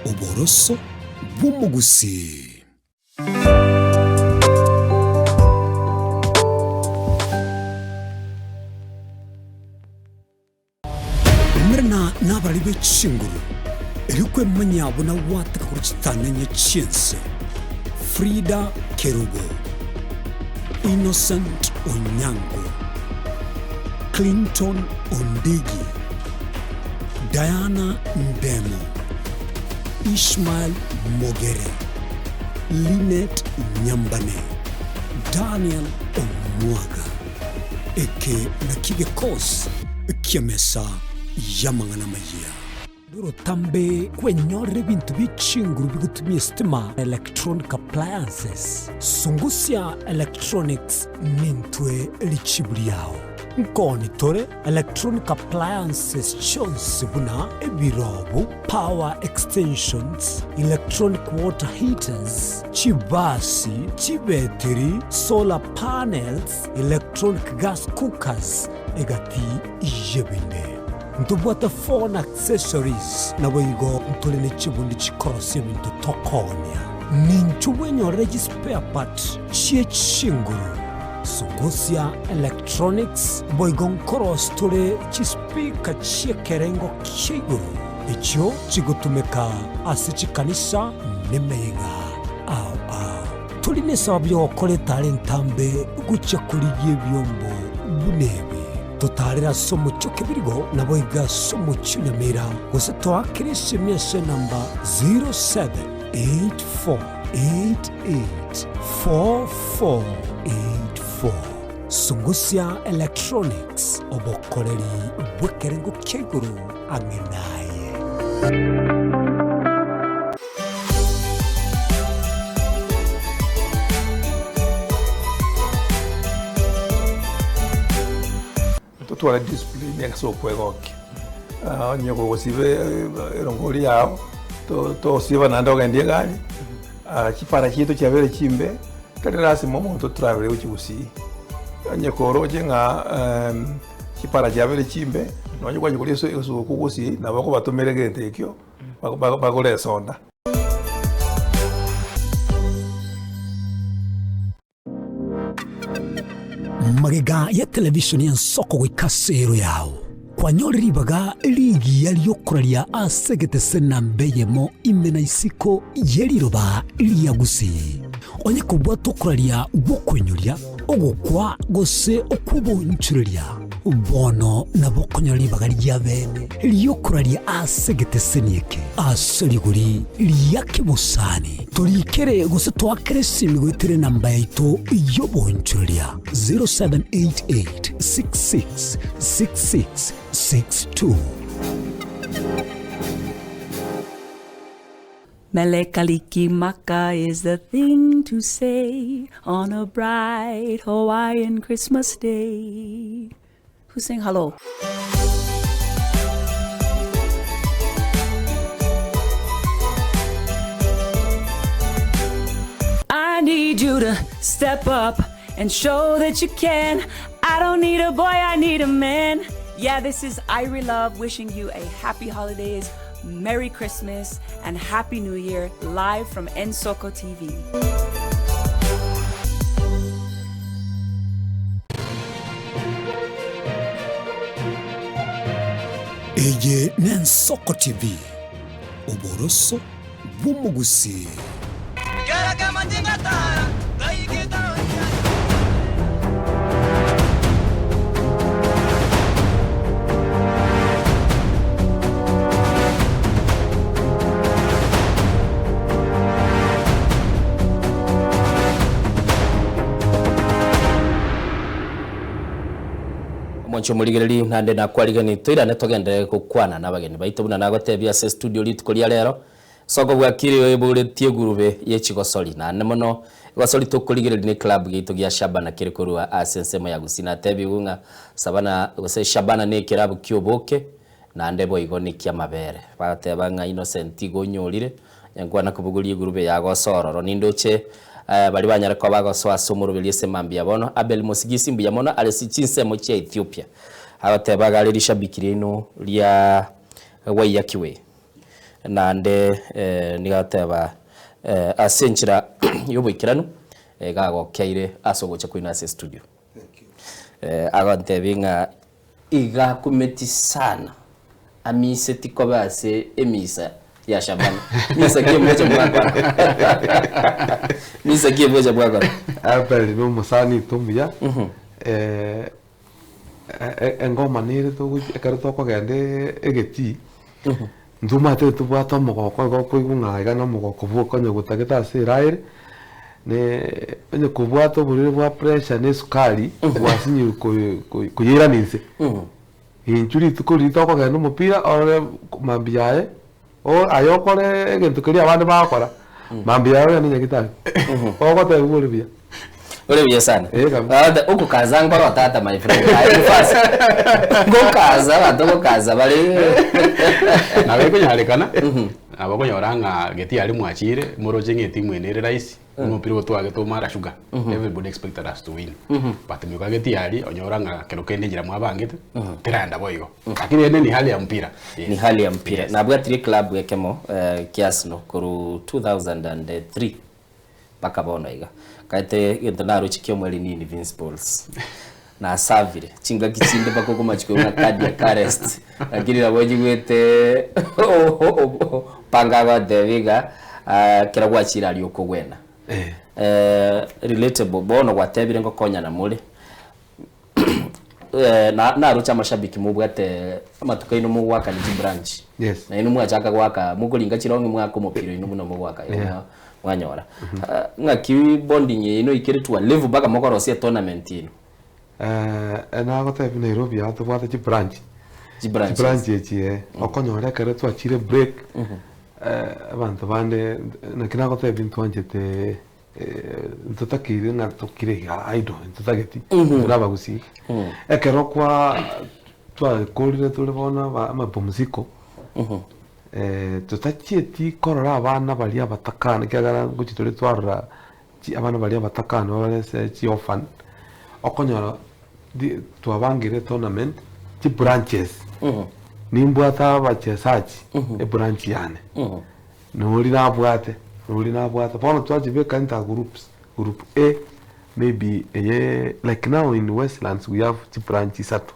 oboroso bw'omogusii. Omerana nabarari be chinguru, erio kwemanyia buna gwateka korwa chitang'enye chi'ense. Frida Kerubo, Innocent Onyango, Clinton Ondigi, Diana Ndemo, Ishmael Mogere, Linet Nyambane, Daniel Omwaga. Eke nakio gekosi ki'emesa y'amang'ana amayia. Orotambe kwenyorera ebinto bie chinguru bigotumia esitima, electronic appliances. Sungusia Electronics nintwe richibu riao. Nkoni tore electronic appliances chionsi buna ebirobu, power extensions, electronic water heaters, chibasi, chibetiri, solar panels, electronic gas cookers, egati y'ebinde. Ntobwate phone accessories, naboigo ntore ne chibundi chikorosia ebinto tokoonia. Ninchu bwenyorere chispare part chie chinguru, sungusia electronics, boigo nkorosia tore chispeaker chi'ekerengo kia igoro echio chigotumeka ase chikanisa nemeyega ao ao. Tori nesababu y'ogokora etara entambe gochia korigia ebiombo buna ebi. Totaarere ase omochie o Kebirigo, naboigo ase omochie o Nyamira, gose toakere esemi ase enamba 0784884484. Sungusia Electronics, obokoreri bw'ekerengo kia igoro ang'e naye. Totware discipline ase okwegokia, onye kogosiba erongori yao, tosiba naende ogende egari, chipara chiaito chiabeire chimbe, tari lasima omonto otravel gochia gusii, onye koroche ng'a chipara chiabeire chimbe, nonye kwachia koria esuguku gusii, nabo okobatomera egento ekio. Bagore esonda. Magega ya television y'ensoko goika ase ero yao, kwanyore ribaga rigiya riokoraria ase egetese namba eyemo ime na isiko ye riroba ria Gusii. Onye kobwata okoraria gw'okoinyoria, ogokwa, gose okw'oboonchoreria, bono nabo okonyora ribaga ria bene ri'okoraria ase egeteseni eke ase rigori ria kebosani. Torikere gose toakere esimi goetera enamba yaito y'oboonchoreria 0788 66 66 62. Mele Kalikimaka is the thing to say on a bright Hawaiian Christmas day. Who's saying hello? I need you to step up and show that you can. I don't need a boy, I need a man. Yeah, this is Irie Love wishing you a happy holidays, Merry Christmas, and Happy New Year live from Nsoko TV. Eye n'Ensoko TV, oboroso bw'omogusii. Omonche omorigereri naende nakwarigenie toirane togenderere gokwana nabageni baito buna nagotebia ase estudio rituko ria rero. Soko bwakire oeboretie egurube ye chigosori, naende mono egosori tokorigereria ne club giaito gia Shabana kere korwa ase ensemo ya Gusii. Natebigwe ng'a Sabana gose Shabana ne ekerabu kia oboke naende boigo nekia amabere. Bagateba ng'a Innocent igo onyorire onye nkwana kobogoria egurube yagosa ororo. Nindoche baria banyare koba bagosoa ase omoroberi ase mambia bono. Abel Mosigisi mbuya mono are ase chinsemo chia Ethiopia. Agoteba iga are rishabiki riaino ria Waiyaki Way. Naende nigo agoteba ase enchera y'oboikeranu iga agokeire ase ogocha kwaino ase estudio. Agontebia ng'a iga akumeti sana amiseti koba ase emisa ya Shabana. Misa ki emocha mwakora? Misa ki emocha mwakora? Abel na omosani oito omuya, Engoma nere togochi ekero tokogenda egetii, ntomanyete tobwate omogoko igo okoigwa ng'a iga na omogoko bwoka onye gotagete ase eraere, ne onye kobwate oborwaire bwa pressure na esukari, gwasinyirwe koye koye koyeirania inse. Inchuo rituko riria tokogenda omopira orore mambia yaye, o aye okore egento keria abande bagokora, mambia yaye ogende nyagetari, ogotebiwa ore buya. Ore buya sana. Eh, kabisa. Ah, ogokaza nkoro tata my friend. Aye mufasi. Gokaza abanto gokaza bare. Nabo ekonyarekana, nabo okonyora ng'a geti aria mwachire, moroche ng'a etimu eye nere rahisi, buna omopira otwagete omara sugar, everybody expected us to win. But moika geti aria, onyora ng'a kero kende enchera mwabangete, teraenda boigo. Lakini ende ni hali ya mpira. Yes. Ni hali ya mpira. Yes. Nabwatire club ekemo eh, kia Arsenal korwa 2003 Mpaka bono iga. Kaete egento naroche ki'omweri ni Invincibles. Nasavire chingaki chinde mpaka okomachia koigwa ng'a cardiac arrest. Lakini nabo njigwete panga agotebia iga ekero gwachire aria okogwena. Relatable bono gwatebire ngokonyana more. Na naroche amashabiki mobwate amatuko aino mogoakania chibranch. Yes. Nainwe mwachaka goaka mokoringa chirong'i mwaka omopira oino buna mogoaka igo Yeah. mwanyora. Ng'aki bonding yaino ikere to a level mpaka mokorosia etournament ino? Nagotebia Nairobi aa tobwate chibranch. Chibranches. Chibranch echi eh, okonyora ekero twachire break, abanto bande naki nagotebia ntwanchete Ntotakeire ng'a tokire iga idle, ntotageti tore abagusii. Ekero kwa twakorire tore bono aba amapumziko, totachieti korora abana baria abatakani ekiagera ngochi tore twarora chi abana baria abatakani bare ase chiorphan, okonyora di twabangire etournament, chibranches, nimbwate abachesaji ebranch yane. Nori nabwate, nori nabwate, bono twachibeka into groups, group A maybe eye like now in Westlands we have chibranch isato,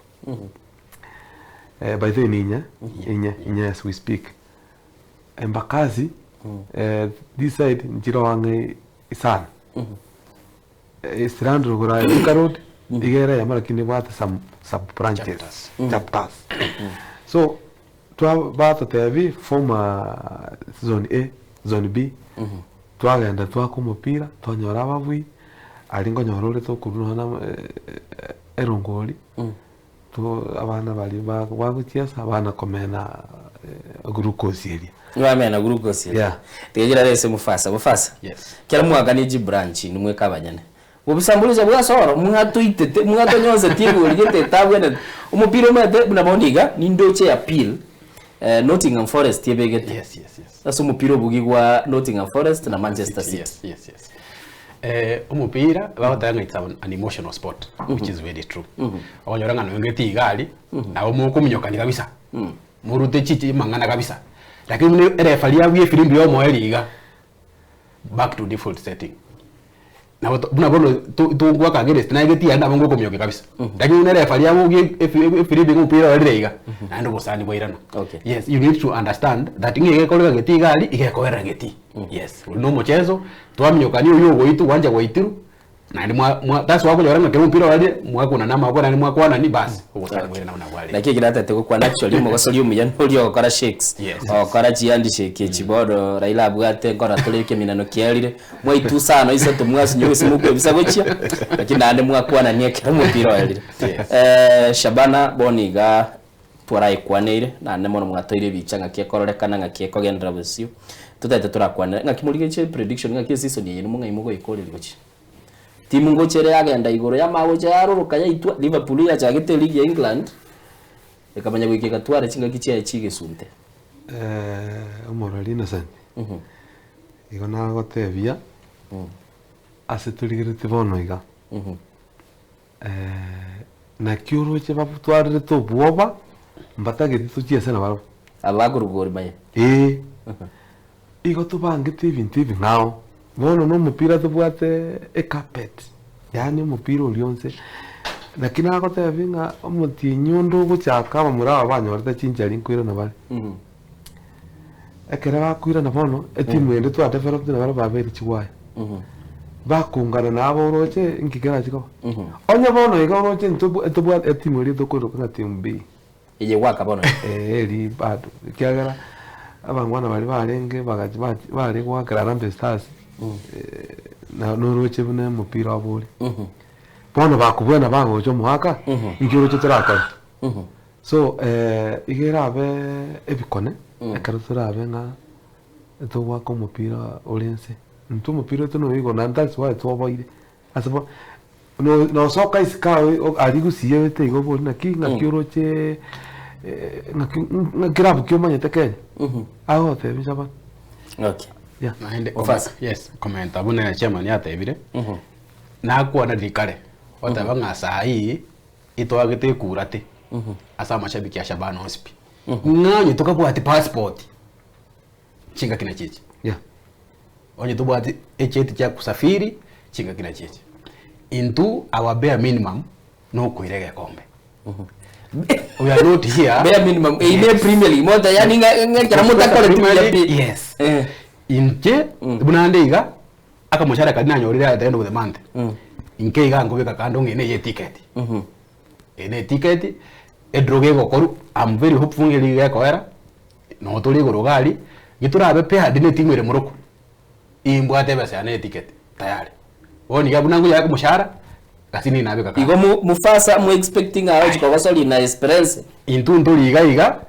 by the way ni inye, inye, inye as we speak. Embakasi this side nchire ang'e isano. Eastlando rogoro aye Thika Road, iga ere eyemo lakini nebwate some sub branches, chapters. So twa batotebia form a zone A, zone B, twagenda twaka omopira, twanyora ababui, aria nkonyora ore tokorwa nonya na erongori, to abana baria ba bagochiesa abana komena glucose eria. Bamena glucose eria. Yeah. Tiga chirare ase Mufasa. Mufasa. Yes. Kera mwakanie chibranch inwe mweka abanyene. Bobisamburusa bwa oro mwatoitete mwatonyonseti egori gete etabwenete. Omopira omanyete buna bono iga nindoche ya peel Nottingham Forest ebegete. Yes, yes, yes. Ase omopira obogi gwa Nottingham Forest na Manchester City. Yes, yes, yes. Eh, omopira bagoteba ng'a it's an, an emotional sport which is very true. Okonyora ng'a noyo ngeti iga aria, nabo mokominyokani kabisa. Morute chichi amang'ana kabisa. Lakini buna erefari abue efirimbi ya omoerio iga, back to default setting. Nabo to buna bono to togoaka against naye geti yaye nabo ngokominyokia kabisa. Lakini buna erefari abogie efi efirimbi ng'a omopira orire iga, naende obosani bwairana. Okay. Yes, you need to understand that ng'a egekoreka geti iga aria, iga ekoerera geti. Yes, oria na omocheso, twaminyokania oywo ogoitwa gwancha gwaitirwe, naende mwa mwa that's why okonyora ng'a kera omopira orarire, mwakunana amaboko naende mwakwanani bas, obosani bwairana buna bwarenge. Naki ekero atete gokwana actually omogosori omuya noria ogokora shakes, Yes. ogokora chihandshake echi bono Raila abwate nkora tore ekeminano kiarire, mwaitu sana isato mwasinywa gose mokwebisa gochia, lakini naende mwakwanania ekero omopira oerire. Yes. Shabana bono iga Twaraekwaneire, naende mono mwatoire ebicha ng'aki ekororekana, ng'aki ekogenderera bosio. Totaete torakwanere, ng'aki morigeretie prediction ng'aki eseason eye nimwo ng'ai mogoekoreria gochia. Timu ngocha ere yagenda igoro yamanya gocha yaroroka yaitwa, Liverpool yachagete eligi ya England, ekamanya goika egatwara chingaki chiaye chigesunte. Omorwari Innocent, igo nagotebia, ase torigeretie bono iga. Naki oroche batwarerete obwoba, mbatageti tochiese nabarabwo. Aba bakorwa Gor Mahia. Ee, igo tobangete ebinto ebing'ao. Bono na omopira tobwate ecarpet, yaani omopira oria onse. Naki nagotebia ng'a omotienyi onde ogochaka abamura aba banyorete chinchari nkoirana bare. Ekero bakoirana bono, etimu ende twadeveloped nabarabwo babeire chigwaya. Bakongana nabo oroche inki kerache koba. Onye bono iga oroche ntobwa ntobwate etimu eria tokoroka ng'a team B. Eye gwaka bono. Eeh eri bado ekiagera abangwana baria barenge bagachi bachi bare goakera Harambee Stars na noroche buna omopira obo ore. Bono bakobwena bagocha omoaka, inki oroche torakore? So iga erabe ebikone ekero torabe ng'a togoaka omopira ore nse. Intwe omopira oito noyo igoro naende that's why twoboire ase bo no nosoka isiko aye aria gusii oete igo obori naki ng'aki oroche ng'aki ng'a kerabu ki omanyete Kenya agogotebia Shabana. Okay. Yeah. Naende Ofasa. yes, komenta buna chairman yatebire, nakwana riria kare, goteba ng'a saii Etoagete ekurate ase amashabiki a Shabana onsi pi. Ng'a onye tokabwati passport chingaki nachi echi. Yeah. Onye tobwati echeti chia kusafiri chingaki nachi echi. Intwe our bare minimum nokoira egekombe. We are not here. Bare minimum eyi ne Premier League mote yani ng'a ng'a ekero motakoreti buya pi. Yes. Eh. Inche buna nde iga Akamoshahara karia nanyorire at the end of the month, inke iga nkobeka kando ng'a eye neye eticket. Eye ne eticket, edraw gegokorwa, am very hopeful ng'a erigi gekoera, noo tore igoro iga aria, gitorabe paired ne etimu ere morocco, imbwate ebesa yane ya eticket tayari. Bono iga buna nkoyaka omoshahara, gasi nigo nabeka kando. Igo mo mufasa mo expecting ng'a agochi kogosoria na Esperance. Intwe ntori iga iga,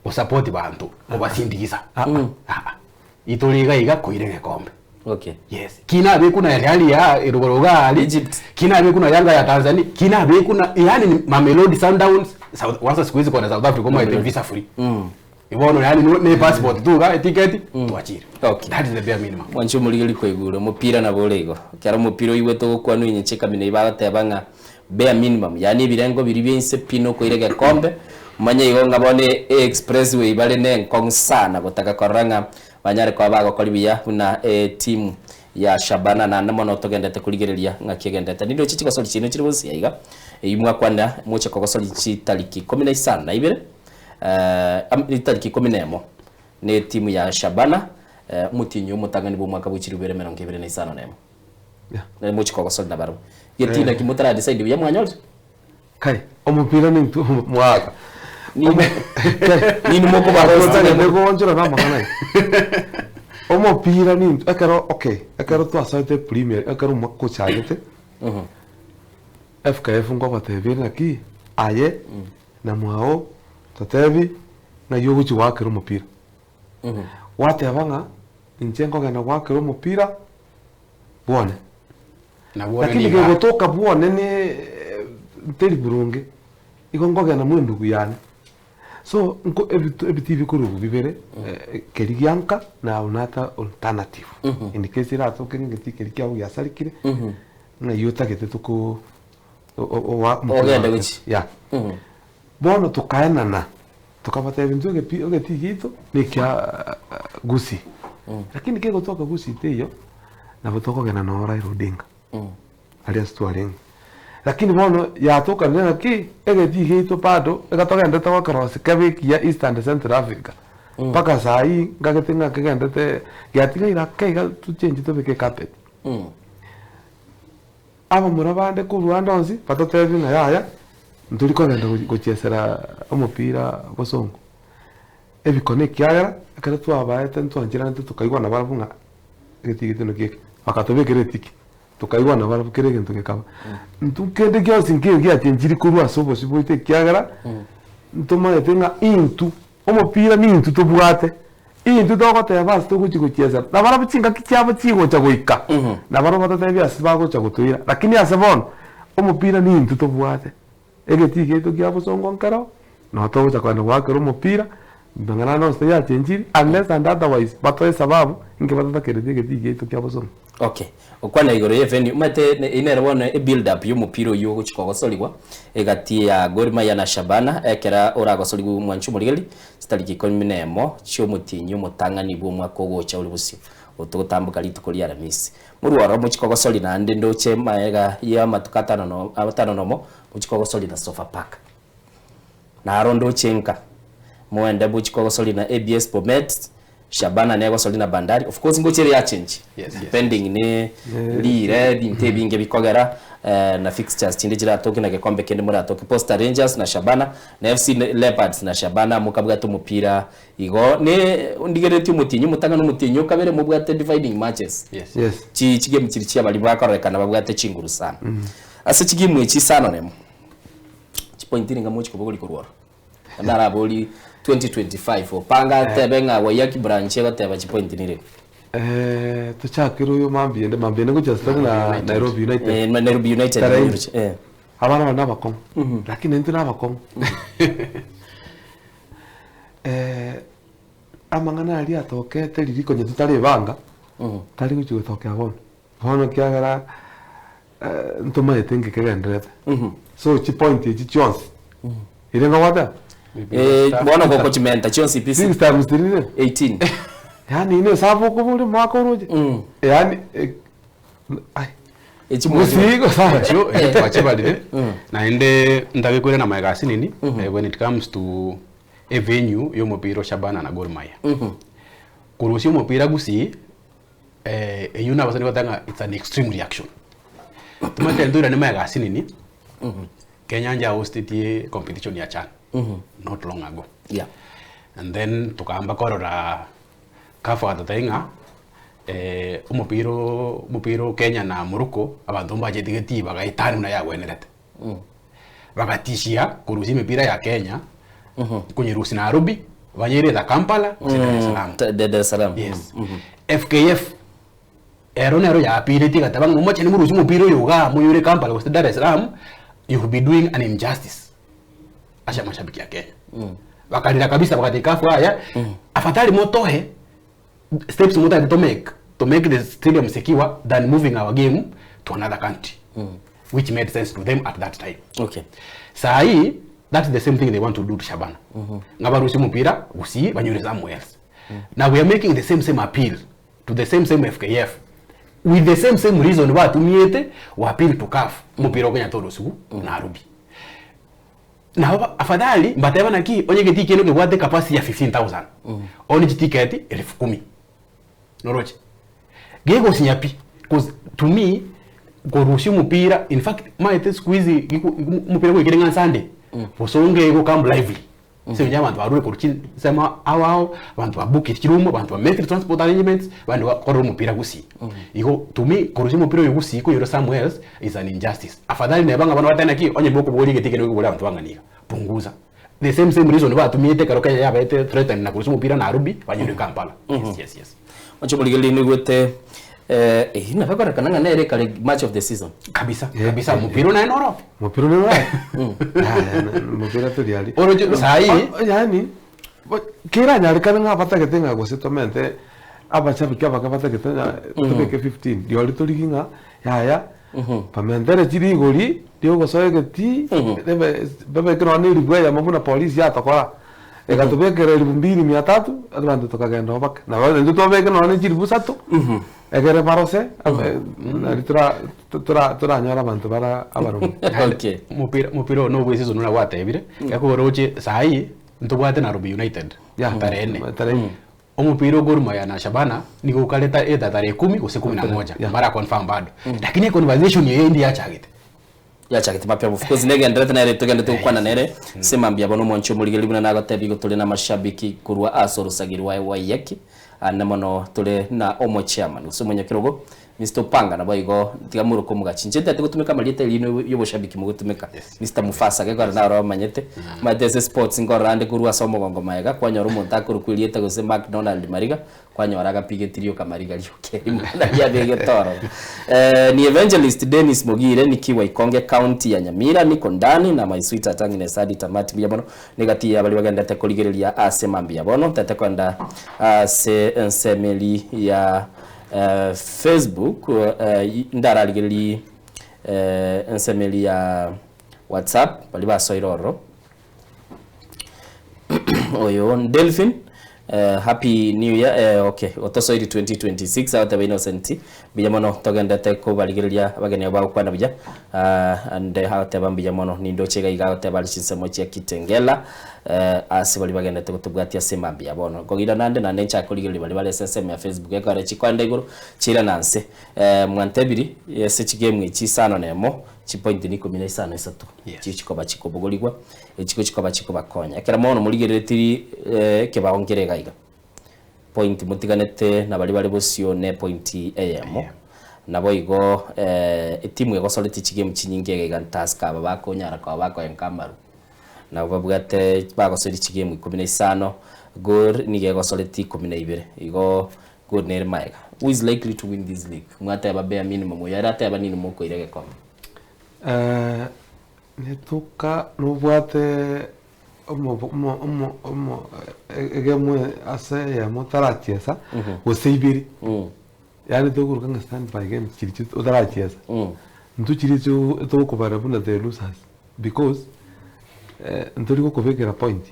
gosupport banto, kobasindigisa, aa, itore iga iga koira egekombe. Okay. Yes, kina abekwa na Real ya rogoro iga aria, Egypt. kina abekwa na Yanga ya Tanzania, kina abekwa na yaani ni Mamelodi Sundowns, South, kwanza siku hizi kona South Africa omaete visa free. Bono yaani no- ne passport tu iga eticket twachire. Okay. That is the bare minimum. Mwanche omorigeri kwaigure omopira nabo ore igo. Ekero omopira oigwete ogokwanwa inye chikamina eyio bagoteba ng'a bare minimum, yaani ebirengo biria bia inse pi nokoira egekombe, omanye igo ng'a bono e expressway bare ne enkong'u sana gotaka korora ng'a banyare koba bagokori buya buna etimu ya Shabana naende mono togendete korigereria ng'aki egendete. Nindoche chigosori chiaino chire bonsi aiga, eyio mwakwanera moche kogosori chitariki ikomi na isano na ibere chitariki ikomi na emo ne etimu ya Shabana omotienyi omotang'ani bw'omwaka bwe chilifu ibere emerongo ebere na isano na emo. Yeah. Nari mochie kogosori nabarabwo. Getii naki motara decide buya mwanyorire? Kai, omopira nintwe mwaka. Nini mokobarosia Otagete goonchora na amang'ana aya. Omopira nintwe ekero okay, ekero twasoete premier ekero omwaka ochagete, FKF nkobatebia ere naki aye na mwao totebi ng'ai ogochia goakera omopira. Gwateba ng'a inche nkogenda goakera omopira bwone. Nabwo one Lakini niga. kegotoka bwone ne nteri boronge, igo nkogenda mwa endugu yane. So nko ebito ebitii bikorwa bibere, keria gia nka na another alternative. In case eratoke ng'a egetii keria kiago giasarekire, ng'ai otagete toko Ogende gochia. Yeah. Bono tokaenana, tokabatebia intwe egepi egetii giaito na ekia Gusii, lakini kegotoka Gusii teiyo, nabo tokogenda noo Raila Odinga, aria ase twarenge. Lakini bono yatokanire ng'aki, egetii giaito bado iga togendete gokerosia kebe ekiya East and Central Africa, mpaka saa hii nkagete ng'a kegendete giatigaire ake iga tochenchi tobeke ecarpet. Abamura bande korwa ande onsi batotebie ng'a yaya, ntori kogenda gochiesera omopira bosongo. Ebikone ekiagera, ekero twabaete ntwancheranete tokaigwana barabwo ng'a egetiga gete naki eke, bakatobekera etiki, tokaigwana barabwo kera egento gekaba. Intwe kende gionsi nkeiyo giachenchiri korwa ase obosio bwaito ekiagera, ntomaete ng'a intwe, omopira nintwe tobwate. Intwe togoteba ase togochia gochiesa, na barabwo chingaki chiabo chigocha goika, na barabwo batatebie ase bagocha gotoira. Lakini ase bono, omopira nintwe tobwate, egetii giaito kia bosongo nkero, nabo togocha kogenda goakera omopira, mang'ana ande onsi tayachenchiri, unless and otherwise batoe esababu inki batatakereti egetii giaito kia bosongo. Okay, Gokwana igoro y'evenue, omanyete eyio nere bono ebuild up y'omopira oyio ogochia kogosorigwa egati ya Gor Mahia na Shabana ekera oragosorigwe mwanche omorigereria chitariki ikomi na emo chi'omotienyi omotang'ani bw'omwaka ogocha ore bosio otogotamboka rituko ria Aramisi. Morwe ororo mochie kogosoria naende ndoche maega y'amatuko atano no atano nomo mochie kogosoria na Sofapaka. Naro ndoche nka moende mochie kogosoria na ABS Bomet, Shabana negosori na Bandari, of course ngocha ere yachenchi Yes, yes, depending ne rire ebinto ebinge bikogera eh, na fixtures chinde chiratoke na gekombe kende moratoke Posta Rangers na Shabana na FC Leopards na Shabana mokabwate omopira igo ne ndigereretie omotienyi omotang'ani omotienyi okabere mobwate dividing matches Yes. Yes. chi chigame chiri chia baria bakororekana babwate chinguru sana ase chigame echi isano nemo chipointi niga mochi kobogoria korwa oro Narabori 2025 opanga atebe ng'a Waiyaki branch egoteba chipointi nire. Eh, tochakere oyo mambia ende mambia ende ngochia sitari na Nairobi United. Eh, Nairobi United. Tarehe ine. Eh. Abana bari nabakong'u lakini intwe nabakong'u eh, amang'ana aria atokete riria konya totarebanga tari gochia gotokea bono. Bono ekiagera ntomaete inki kegenderete. So chipoint echi chionsi, ere ngogoteba? Eh, bono gokochimenta chionsi pi Six times three ne? 18. Yaani ine esabu okoboria omwaka oroche. Yaani ai. Echi Gusii gose aya. Echio echio twachibarire naende ntagekore na magega asinini when it comes to a venue ya omopira o Shabana na Gor Mahia. Korusia omopira Gusii Eyio nabasani goteba ng'a it's an extreme reaction. Tomanyete ntoirane magega asinini, Kenya njahostetie competition ya CHAN not long ago. Yeah. And then tokaamba korora CAF agatotebia ng'a omopira oo omopira o Kenya na Morocco, abanto mbacheti getii bagaetania buna yagwenerete. Bagatishia korusia emepira ya Kenya, konyerusia Nairobi, banyereta Kampala gose Dar es Salaam. Dar es Salaam. Yes. FKF ero nero yapiretie egateba ng'a mochende morusie omopira oyo igaa moyoire Kampala gose Dar es Salaam, you will be doing an injustice ase amashabiki a Kenya. Bakarira kabisa bagateba CAF yaya, afadhali motoe steps motagete to make to make the stadium secure than moving our game to another country which made sense to them at that time. Okay. Saa hii that's the same thing they want to do to Shabana. Ng'a barusie omopira gusii banyure somewhere else. Now we are making the same same appeal to the same same FKF with the same same reason batumiete wa appeal to CAF omopira o Kenya torusiwu Nairobi. Nabo ba- afadhali mbateba naki onye egetii kende kebwate capacity ya 15000 one chiticket elfu kumi noroche gegosinya pi cause to me. Korusia omopira, in fact, omanyete siku hizi giku omopira goikire ng'a Sunday, bosongo ego come lively. Ase eng'encho abanto barure korwa chinsemo ao ao, abanto ba bookire chiroom, abanto ba mekire transport arrangements, abande bakorera omopira gusii. Igo to me, korusia omopira oyo gusii koyora somewhere else is an injustice. Afadhali neba ng'a bono batebe naki, onye mokobogoria egeti eke nigo abanto bang'ana iga, punguza. The same same reason batumiete ekero Kenya yabete threatened na korusia omopira Nairobi, banyorire Kampala. Yes, yes, yes. Oche morigereria noigwete eh, eyio nabo ekorekana ng'a nere ekare match of the season. Kabisa, kabisa, omopira one noro. Mupira one noro. Mupira tori ari. Oroche sahi. Yaani keranyarekane ng'a batagete ng'a gose tomente abashabiki abake batagete ng'a tobeke 15 rirorio torigi ng'a yaya bamentere chirigori riogosoa egetii babeke nonya na eribu eyemo buna polisi yatokora. Egatobekera elifu mbili mia tatu, abanto tokagenda oo bake. Nabo intwe twabeke nonya ne chilifu isato, ekere barose, nari tora tora toranyore abanto bara abaronge. Okay. Omopira omopira oyo nobwe season buna gwatebire, ekogera oche saii ntobwate Nairobi United Yeah, tarehe nne. tarehe nne. Omopira o Gor Mahia na Shabana nigo okareta either tarehe kumi gose kumi na moja, Yeah. mbara confirm bado. Lakini econversation eye indi yachagete. Yachagete mapema of course negenderete nere togenderete gokwana nere ase mambia bono omwanchi omorigereria buna nagotebi igo tore namashabiki korwa ase orosagi rwaye Waiyaki ande mono tore na omochairman gose omonyakerogo Mister Opanga naboigo tiga moroke omogachi inche ntagete gotumeka amarieta erino yoboshabiki mogotumeka Mister Mufasa gekogera naro omanyete omanyete ase sports nkorora ande korwa ase omogongo maega kwanyora omonto akorokwa erieta gose Macdonald Mariga Kwanyora agapigeti rioka mariga rioka erimo nari abegete ororo. Eh, ni Evangelist Dennis Mogire nikiwa Ikonge county ya Nyamira niko ndani na my sweetheart Agnes hadi tamati mbuya mono negati ya baria bagendete korigereria ase mambia bono ntete koenda ase ensemeri ya eh, Facebook eh, ndararigererie eh, ensemeri ya WhatsApp baria basoire ororo Oyo Delphin eh, happy new year eh, okay otosoiri 2026 agoteba Innocent mbuya mono togendete kobarigereria abageni abo bagokwana buya ah, and agoteba mbuya mono nindoche iga iga agoteba are chinsemo chia Kitengela eh, ase baria bagendete gotobwatia ase mambia bono nkogira nande naende nchake korigereria baria bare ase ensemo ya Facebook ekero chikoenda igoro chiirana nse eh, mwantebiri ase chigame echi isano na emo chipoint ni ikomi na isano isato Yes. chikoba chikobogorigwa Echiko chikoba chikobakonya. Ekero mono morigereretie ekebao nkere iga iga, point motiganete na baria bare bosio ne point eyemo. Naboigo etimu egosoretie chigame chinyinge iga iga Tusker aba bakonyara koba bakoenka amaru. Nabo babwate bagosoria chigame ikomi na isano, Gor nigo egosoretie ikomi na ibere. Igo Gor nere maega. Who is likely to win this league? Mwateba bare minimum, oyo arateba nini mokoira egekombe? Rituka nobwate egemwe ase eyemo otarachiesa gose ibere, yaani tokoruka ng'a stand by games chiria chi otarachiesa, intwe chiria echio togokobara buna the losers because ntori gokobekera point.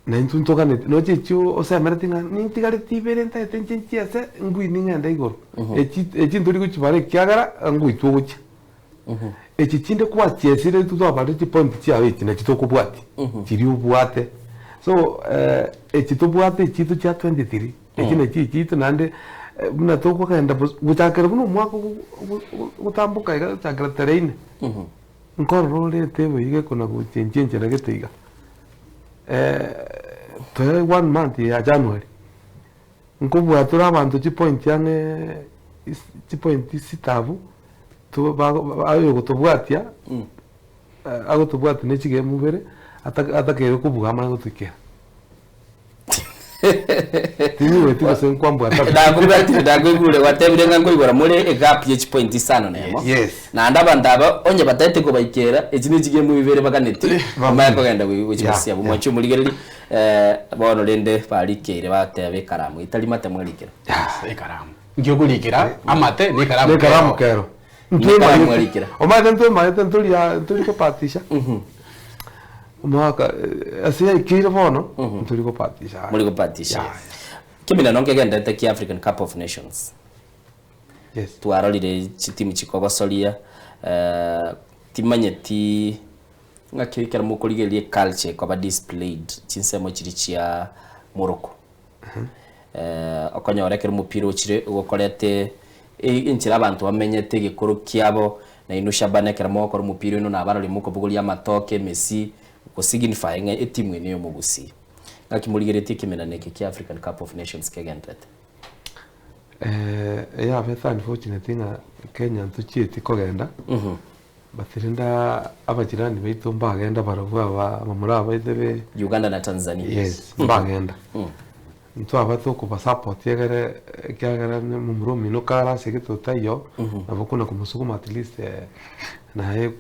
Na intwe ntoganeti noche echio osemereti ng'a nintigareti ibere ntagete inche nchiese ngwini ng'ende igoro. Echi echi ntori gochibara ekiagera ngoitwa ogochia. Echi chinde kwachiesire intwe twabarire chipoint chiao echi nachi tokobwatia, chiria obwate. So echi tobwate echiito chia 23, echi nachi echiito naende buna tokogenda bos gochakera buna omwaka ogo ogo ogotamboka iga gochakera tarehe ine, nkorora ore etable iga ekona gochenchia enchera gete iga. Toe one month ya January, nkobua tore abanto chipoint ang'e chipoint sita abwo, to bago oyogotobwatia agotobwatia ne chigemu ibere, atakeire kobua amanye gotoikera. Tinyigweti gose nkwambwata buya. Nakobwatire nakoigure gwatebire ng'a nkoigora more egap ye chipoint isano na emo. Yes. Naende abanto aba onye bataete kobaikera echi ne chigemu ibere baganeti bamanye kogenda gochia Yeah, gosiaba. yeah. Mwanche omorigereria bono rende barikeire bateba ekaramu etari mate mwarikera. Ekaramu. Nki okorikera amate na ekaramu Na ekaramu kero. Nekaramu mwarikera. Omanyete ntwemaete ntoria ntori kopatisha. Omwaka ase yaikeire bono ntori kopatisha. Mori kopatisha. Yeah. Keminano nkegenderete kia African Cup of Nations. Yes. Twarorire chitimu chikogosoria timanyeti ng'aki ekero mokorigereria eculture ekoba displayed chinsemo chiria chia Morocco. Okonyora ekero omopira ochire ogokorete. Enchera abanto bamenyete egekoro kiabo, nainwe Shabana ekero mogokora omopira oino nabarori mokobogoria amatoke, emesi, go signify ng'a etimu eye neyomogusii. Ng'aki morigeretie ekemenano eke kia African Cup of Nations kegenderete? Eyabete unfortunate ng'a Kenya ntochieti kogenda, but rende abajirani baito mbagenda barabwo aba abamura abaito be Uganda na Tanzania. Yes, mbagenda. Ntwaba tokoba support egere ekiagera momura omino kare ase egento taiyo, nabo okona komosukuma at least naye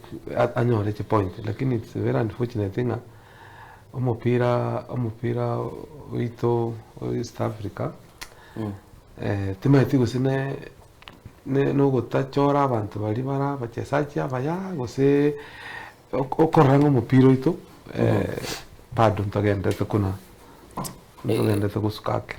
anyore chipoint. Lakini it's very unfortunate ng'a omopira omopira oito o East Africa, timanyeti gose ne nogotachora abanto baria bare abachesaji abaya gose okorora ng'a omopira oito bado ntogenderete kona ntogenderete gosuka ake.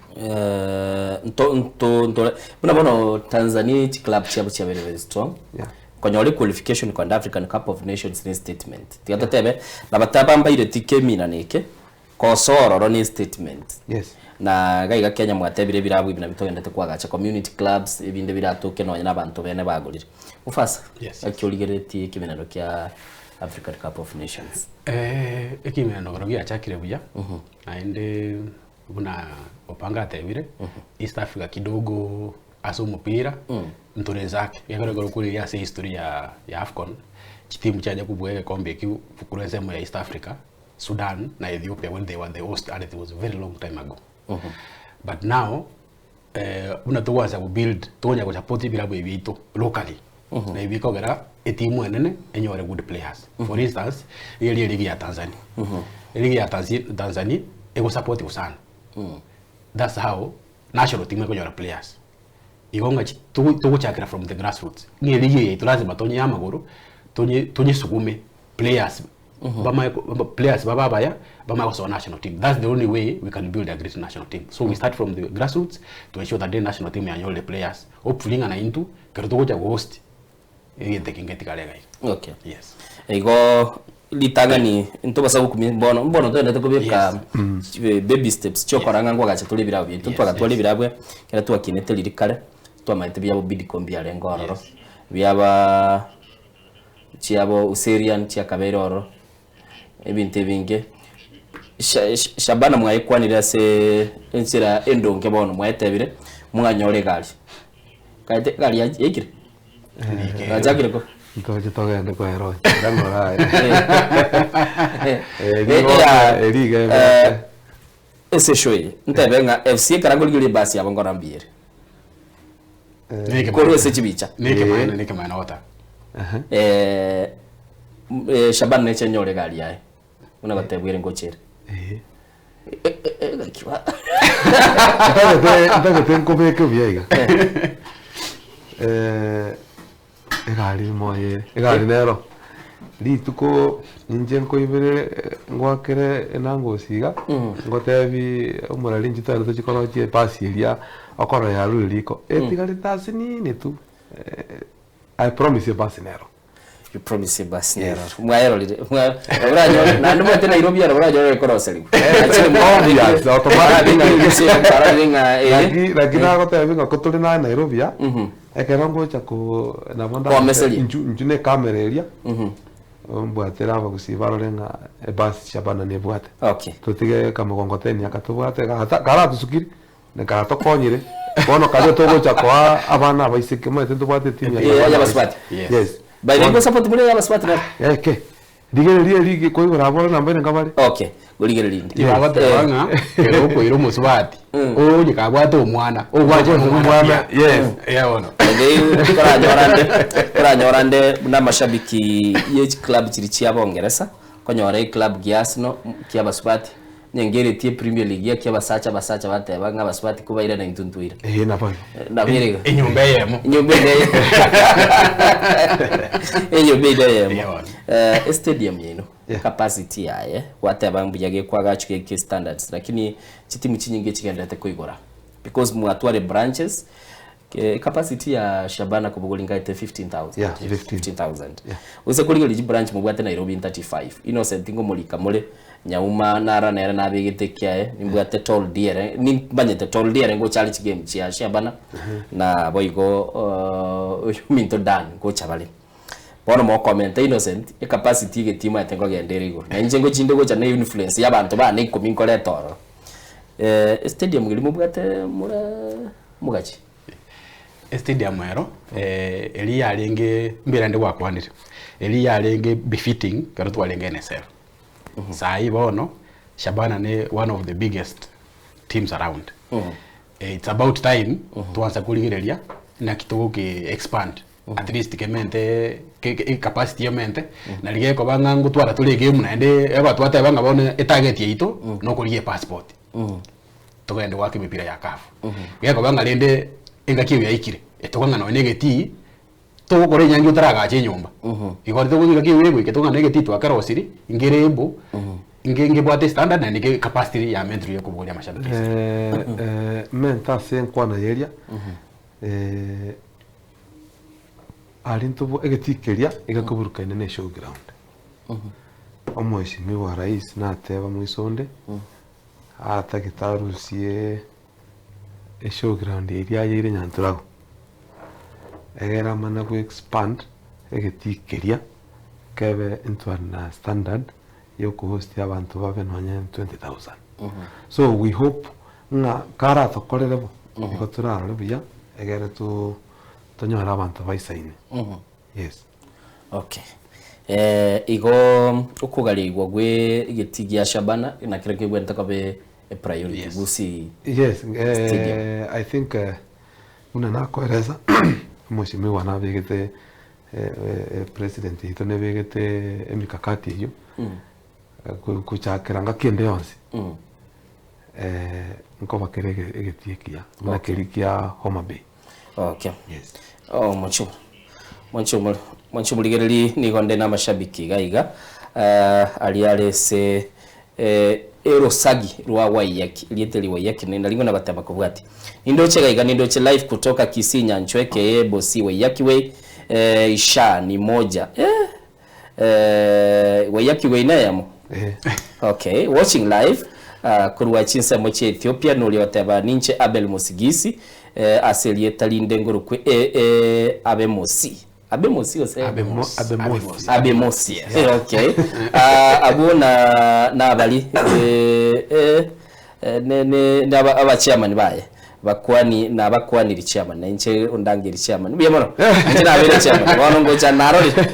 Nto nto ntore buna bono Tanzania chiclub chiabo chiabeire very strong Yeah. konyora equalification kogenda African Cup of Nations ne statement tiga totebe nabatabambaireti keminano eke Kosoa ororo ne statement. Yes. Na iga iga Kenya mwatebire ebirabu ebi nabio togendete koagacha community clubs ebinde biratoke nonye na abanto bene bagorire. Mufasa, Yes, naki origereretie ekemenero kia African Cup of Nations? Ekemenero kero giachakire buya, naende buna Opanga atebire, East Africa kidogo ase omopira ntore inse ake, ekero ekero okorigereria ase history ya ya Afcon, chitimu chiacha kobua egekombe ekio korwa ensemo ya East Africa, Sudan na Ethiopia when they were the host and it was a very long time ago. But now buna togwansa go build tokonya go support ebirabu ebi biaito locally na ebi bikogera etimu enene enyore good players. For instance, iga eria eligi ya Tanzania. Eligi ya Tanzania egosupportiwa sana. That's how national team ekonyora players. Igo ng'a togochakera from the grassroots. Ng'a eligi eye yaito lazima tonyee amagoro tonye tonyesugume players bamae players babe abaya bamae gosoa national team. That's the only way we can build a great national team. So we start from the grassroots to ensure that the national team yanyorire players. Hopefully ng'a naintwe ekero togocha gohost egento eke ngetigare iga iga. Okay. Yes. Igo ritang'ani ntobasa gokumia bono mbono toendete kobeka baby steps chiokora ng'a nkoagacha tore ebirabu biaito. Twagatwara ebirabu ekero twakinete riria kare, twamaete biabo Bidco mbiarenge ororo, biaba chiabo Userian chiakabeire ororo, ebinto ebinge. Shabana mwayekwanire ase enchera endonge bono mwayetebire, mwanyora egari. Kaete egari yaikire? Yachakire ko? Ntoche togende kwera oyo, ira ng'ora aye. Eri iga ebete. Ase eshow eye, ntebe ng'a FC ekero akorigereria ebasi yabo nkora mbuya ere. Korwa ase chibicha. Nekemaene nekemaene ogoteba. Shabana neche enyore egari yaye, buna gotebwa ere ngocha ere. Gaki ba. Ntagete ntagete nkobeke buya iga. Egari moye, egari nero, rituko ninche nkoibere ngoakere enangosi iga, ngotebi omorari inche tware tochie korochia ebasi eria, okorora yarure riko, etigarete ase nini tu, I promise you ebasi nero. You promise ebasi nero. Mwaerorire, oranyore, naende omanyete Nairobi aro oranyore ekoroserigwa. Obvious, automatic. Arorire ng'a eh. Naki naki nagotebi ng'a ko tore naye Nairobi aa, Ekero ngocha ko nabo ndagose Komeseria. inchu inchu na ekamera eria, mbwatire abagusii barore ng'a ebasi Shabana nebwate. Okay. Totige kamogongoteni aka tobwate gata karatusukire, na karatokonyire, bono karia togocha koa abana abaiseke omanyete ntobwate etimu ya Eh, abana y'abasubati. abaiseke. Yes. By the way, ngosupport muri ey'abasubati naro? Eke, Rigereria erige koigora aboro namba ere nkabare. Okay, ngorigereria inde. Tibagoteba ng'a ere okoira omosubati onye kabwate omwana ogwancha Ogwancha omwana omwana, buya. yes. Eh, bono. By koranyora nde koranyora nde buna amashabiki ye chiclub chiria chia bongeresa okonyora eclub gia Arsenal kia abasubati onye ngeretie Premier League ekia abasacha abasacha bateba ng'a abasubati kobairana intwe ntwaira. Eeh nabo igo. Nabo ere igo. Enyomba eyemo. Enyomba ende enyomba ende eyemo. Yeah, bono. Eh, estadium yaino Yeah. capacity yaye gwateba mbuya gekwagachwa geke standards lakini chitimu chinyinge chigenderete koigora because mwatware branches eh, capacity ya Shabana kobogori ngaete 15000 Yeah, 15. 15000 Yeah. Gose korigereria chibranch mobwate Nairobi 35 Innocent ngomorika more. Nyauma nara nere nabegete ekiaye, nimbwate Tol Diere, nimbanyete Tol Diere ngocha are chigame chia Shabana, na boigo oyo ominto Dan ngocha bare. Bono mokomenta Innocent, ecapacity egetii omanyete nkogenda ere igoro. Na inche ngochinde gocha na influence ya abanto bane ikomi nkoreta ororo. Estadium eria mobwate more mogachi? Estadium ero, eria yarenge mbere rende gwakwanire, eria yarenge befitting ekero twarenge NSL. Saii bono, Shabana ne one of the biggest teams around. It's about time twansa korigereria naki togoke expand at least kemente ke- ke- ecapacity emente nari gekoba ng'a ngotwara tore egame naende eba twateba ng'a bono etarget yaito nokorigia epassport togende goaka emepira ya CAF. Gekoba ng'a rende engaki eyo yaikire, etoka ng'a nonye na egetii togokora enyangi otaragacha enyomba, igo togoika ki egoika toka ng'a egetii twakerosirie, nkere able, nge ngebwate standard naende ke capacity ya mentally ya kobogoria amashabiki ase. Mente ase enkwana yeria, aria ntobwa egetii keria iga keburukaine na eshow ground. Omheshimiwa rais nateba moisonde, atagete arusie eshow ground eria ayeire Nyanturago, egere amana go expand egetii keria kebe into an standard ya okohost abanto babe nonye 20,000. So we hope ng'a karatokorere bo, nigo torarore buya egere to tonyore abanto baisaine. Yes. Okay. Eh, igo okogarigwa gwe egetii gia Shabana nakero kegwenerete kobe e priority Yes. gusii Yes, Stadium. eh, I think eh, buna nakoeresa omweshimiwa nabegete eh, eh, president yaito nebegete emikakati eyio eh, ko- kochakera ngaki ende yonsi eh, nkoba kere ege- egetii ekiya buna keria kia Homa Bay. Okay. Yes. Oh, mochuma. Mwanche mwanche omorigereria nigo nde namashabiki iga iga eh, aria are ase eh, erosagi rwa Waiyaki rieta eri Waiyaki nari ngona goteba kobwatia nindoche iga iga nindoche live kutoka Kisii Nyanchwa aka Bosi Waiyaki Way eh, isha ni moja eh, eh, Waiyaki Way neyemo Eh. Okay, watching live uh, korwa chinsemo chia Ethiopia noria oteba ninche Abel Musigisi eh, ase erieta rinde ngorokwe eh, eh, Abe Mosi Abe Mosi gose Abe Mosi. Abe Mosi. Abe Mosi eh, okay uh, abwo na nabari eh, eh, eh, ne, ne, ne aba, aba chairman baye bakwani nabakwaniri chairman na inche ondangeri chairman mbuya mono inche nabere chairman bono ngocha narorire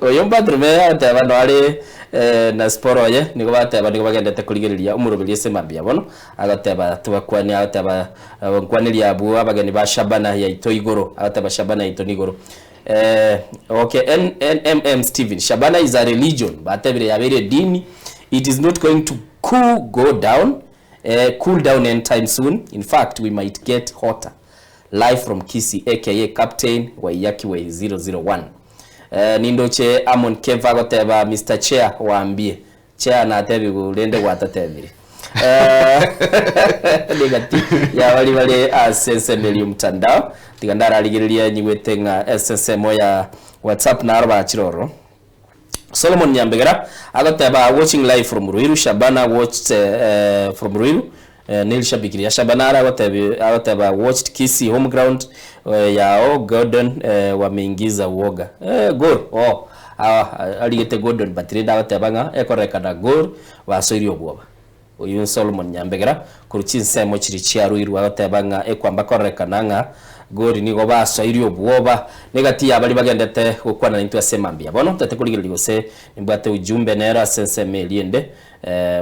Oyo Bartolome agateba noare na Siporo oye, nigo bateba nigo bagendete korigereria omoroberi ase mambia bono, agateba tobakwanie, agateba nkwanerie abwo abageni ba Shabana yaito igoro, agateba Shabana yaito nigoro. Okay, NNMM Stephen, Shabana is a religion, batebire yabeire edini, it is not going to cool go down, cool down anytime soon, in fact we might get hotter. Live from Kisii aka Captain Waiyaki Way 001. Eh, nindoche Amon Kev agoteba Mister Chair waambie. Chair natebigwe rende gwatatebire. Eh, negati ya bari bare ase ensemo eria omtandao tiga ndararigereria nyigwete ng'a ase ensemo ya WhatsApp naro bachire ororo. Solomon Nyambegera agoteba watching live from Ruiru Shabana watched eh, from Ruiru eh, Neil Shabiki ya Shabana ara agotebi agoteba watched Kisii home ground eh, yao Gordon eh, wameingiza uoga eh, goal oh ah, arigete Gordon but rende agoteba ng'a ekorekana goal basoirie obwoba Oyio Solomon Nyambegera korwa chinsemo chiria chiaruirwe agoteba ng'a ekwamba kororekana ng'a Gori nigo basoirie obwoba negati ya baria bagendete gokwana naintwe ase mambia. Bono tete korigereria gose nimbwate ujumbe nero ase ensemo eria ende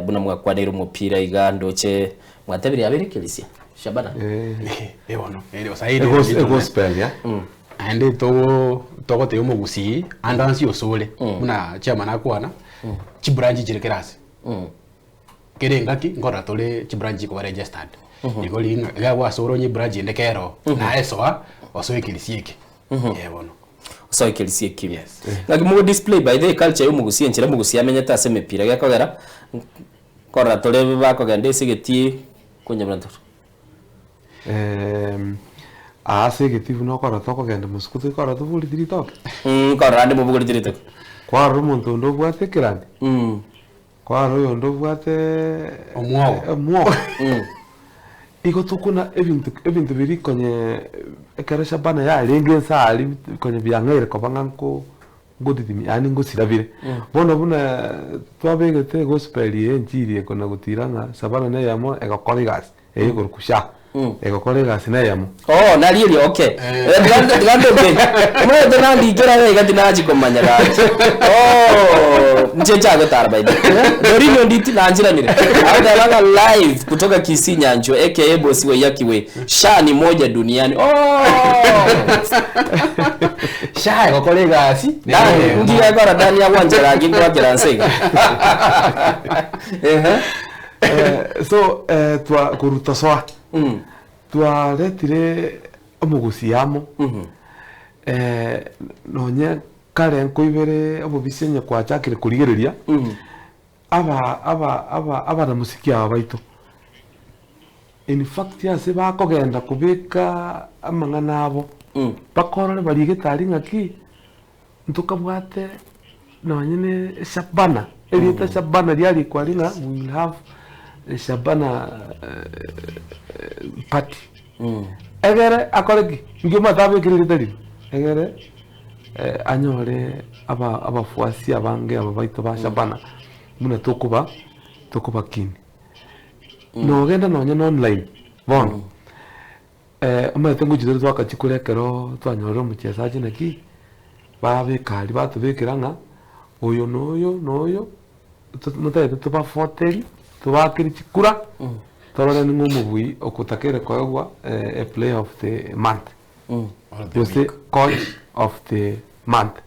buna mwakwaneire omopira iga ndoche mwatebire yabeire ekerisia Shabana. Eh bono, ere osaire. Egospel ya. Naende togo togotebia omogusii ande onsi osore buna chairman akwana chibranch chire kera ase. Kera engaki nkorora tore chibranch chikoba registered. Igo riria ng'a iga gwasora onye ebranch ende kero naye soa osoe ekerisia eke. Eh bono. Osoe ekerisia ekio. Yes. Ng'aki mogo display by the way culture ya omogusia enchera omogusia amenyete ase emepira gekogera nkorora tore bakogenda ase egetii konyabuna tore. Aa ase egetii buna okorora tokogenda mosiko toikorora toboreti ritoke. Nkorora ande mobogoreti ritoke. Kwarora omonto onde obwate ekerandi, kwarora oyonde obwate Omwogo. omwogo. Igo tokona ebinto ebinto biria konye ekero Shabana yarenge nse aria konye biang'aire koba ng'a nko ngodidimia yaani ngosira bire. Bono buna twabegete egospel eye enchiri ekona gotira ng'a Shabana na eyemo egokora egasi. Eye ekorokwa SHA, egokora egasi neyemo. Oh, nari erio, okay. Eh, tiga tiga ndoke. Omanyete nandikera iga iga tinachi komanya gaki. Oh, inche nchagotara by the way. Doreen Onditi nanchiranire. Agoteba ng'a live kutoka Kisii Nyanchwa aka Bosi Waiyaki Way. SHA ni moja duniani. Oh! SHA egokora egasi Dan, neyemo. nki gekora Dani agwanchera gaki nkwakera nse iga. Ehe. Eh, so eh, twa korwa tosoa twaretire omogusi amo eh, nonye kare nkoibere obobisi onye kwachakire korigereria aba aba aba abanamusiki aba baito in fact ase bakogenda kobeka amang'ana abo bakorore barigete aria ng'aki Ntokabwate nonye ne Shabana, erieta Shabana riarikwa aria ng'a we will have a Shabana party. Egere akore ki? Inki omanyete abekire erieta riria? Egere anyore aba abafuasi abange aba baito ba Shabana buna tokoba tokobakinia. Nogenda nonye na online bono. Omanyete ngochia tore twakachikora ekero twanyorire omochesachi naki, babeka aria batobekera ng'a oyo na oyo na oyo, to motagete tobafoterie, tobaakere chikura, torore ning'o omobui okotakeire koegwa a player of the month, gose coach of the month.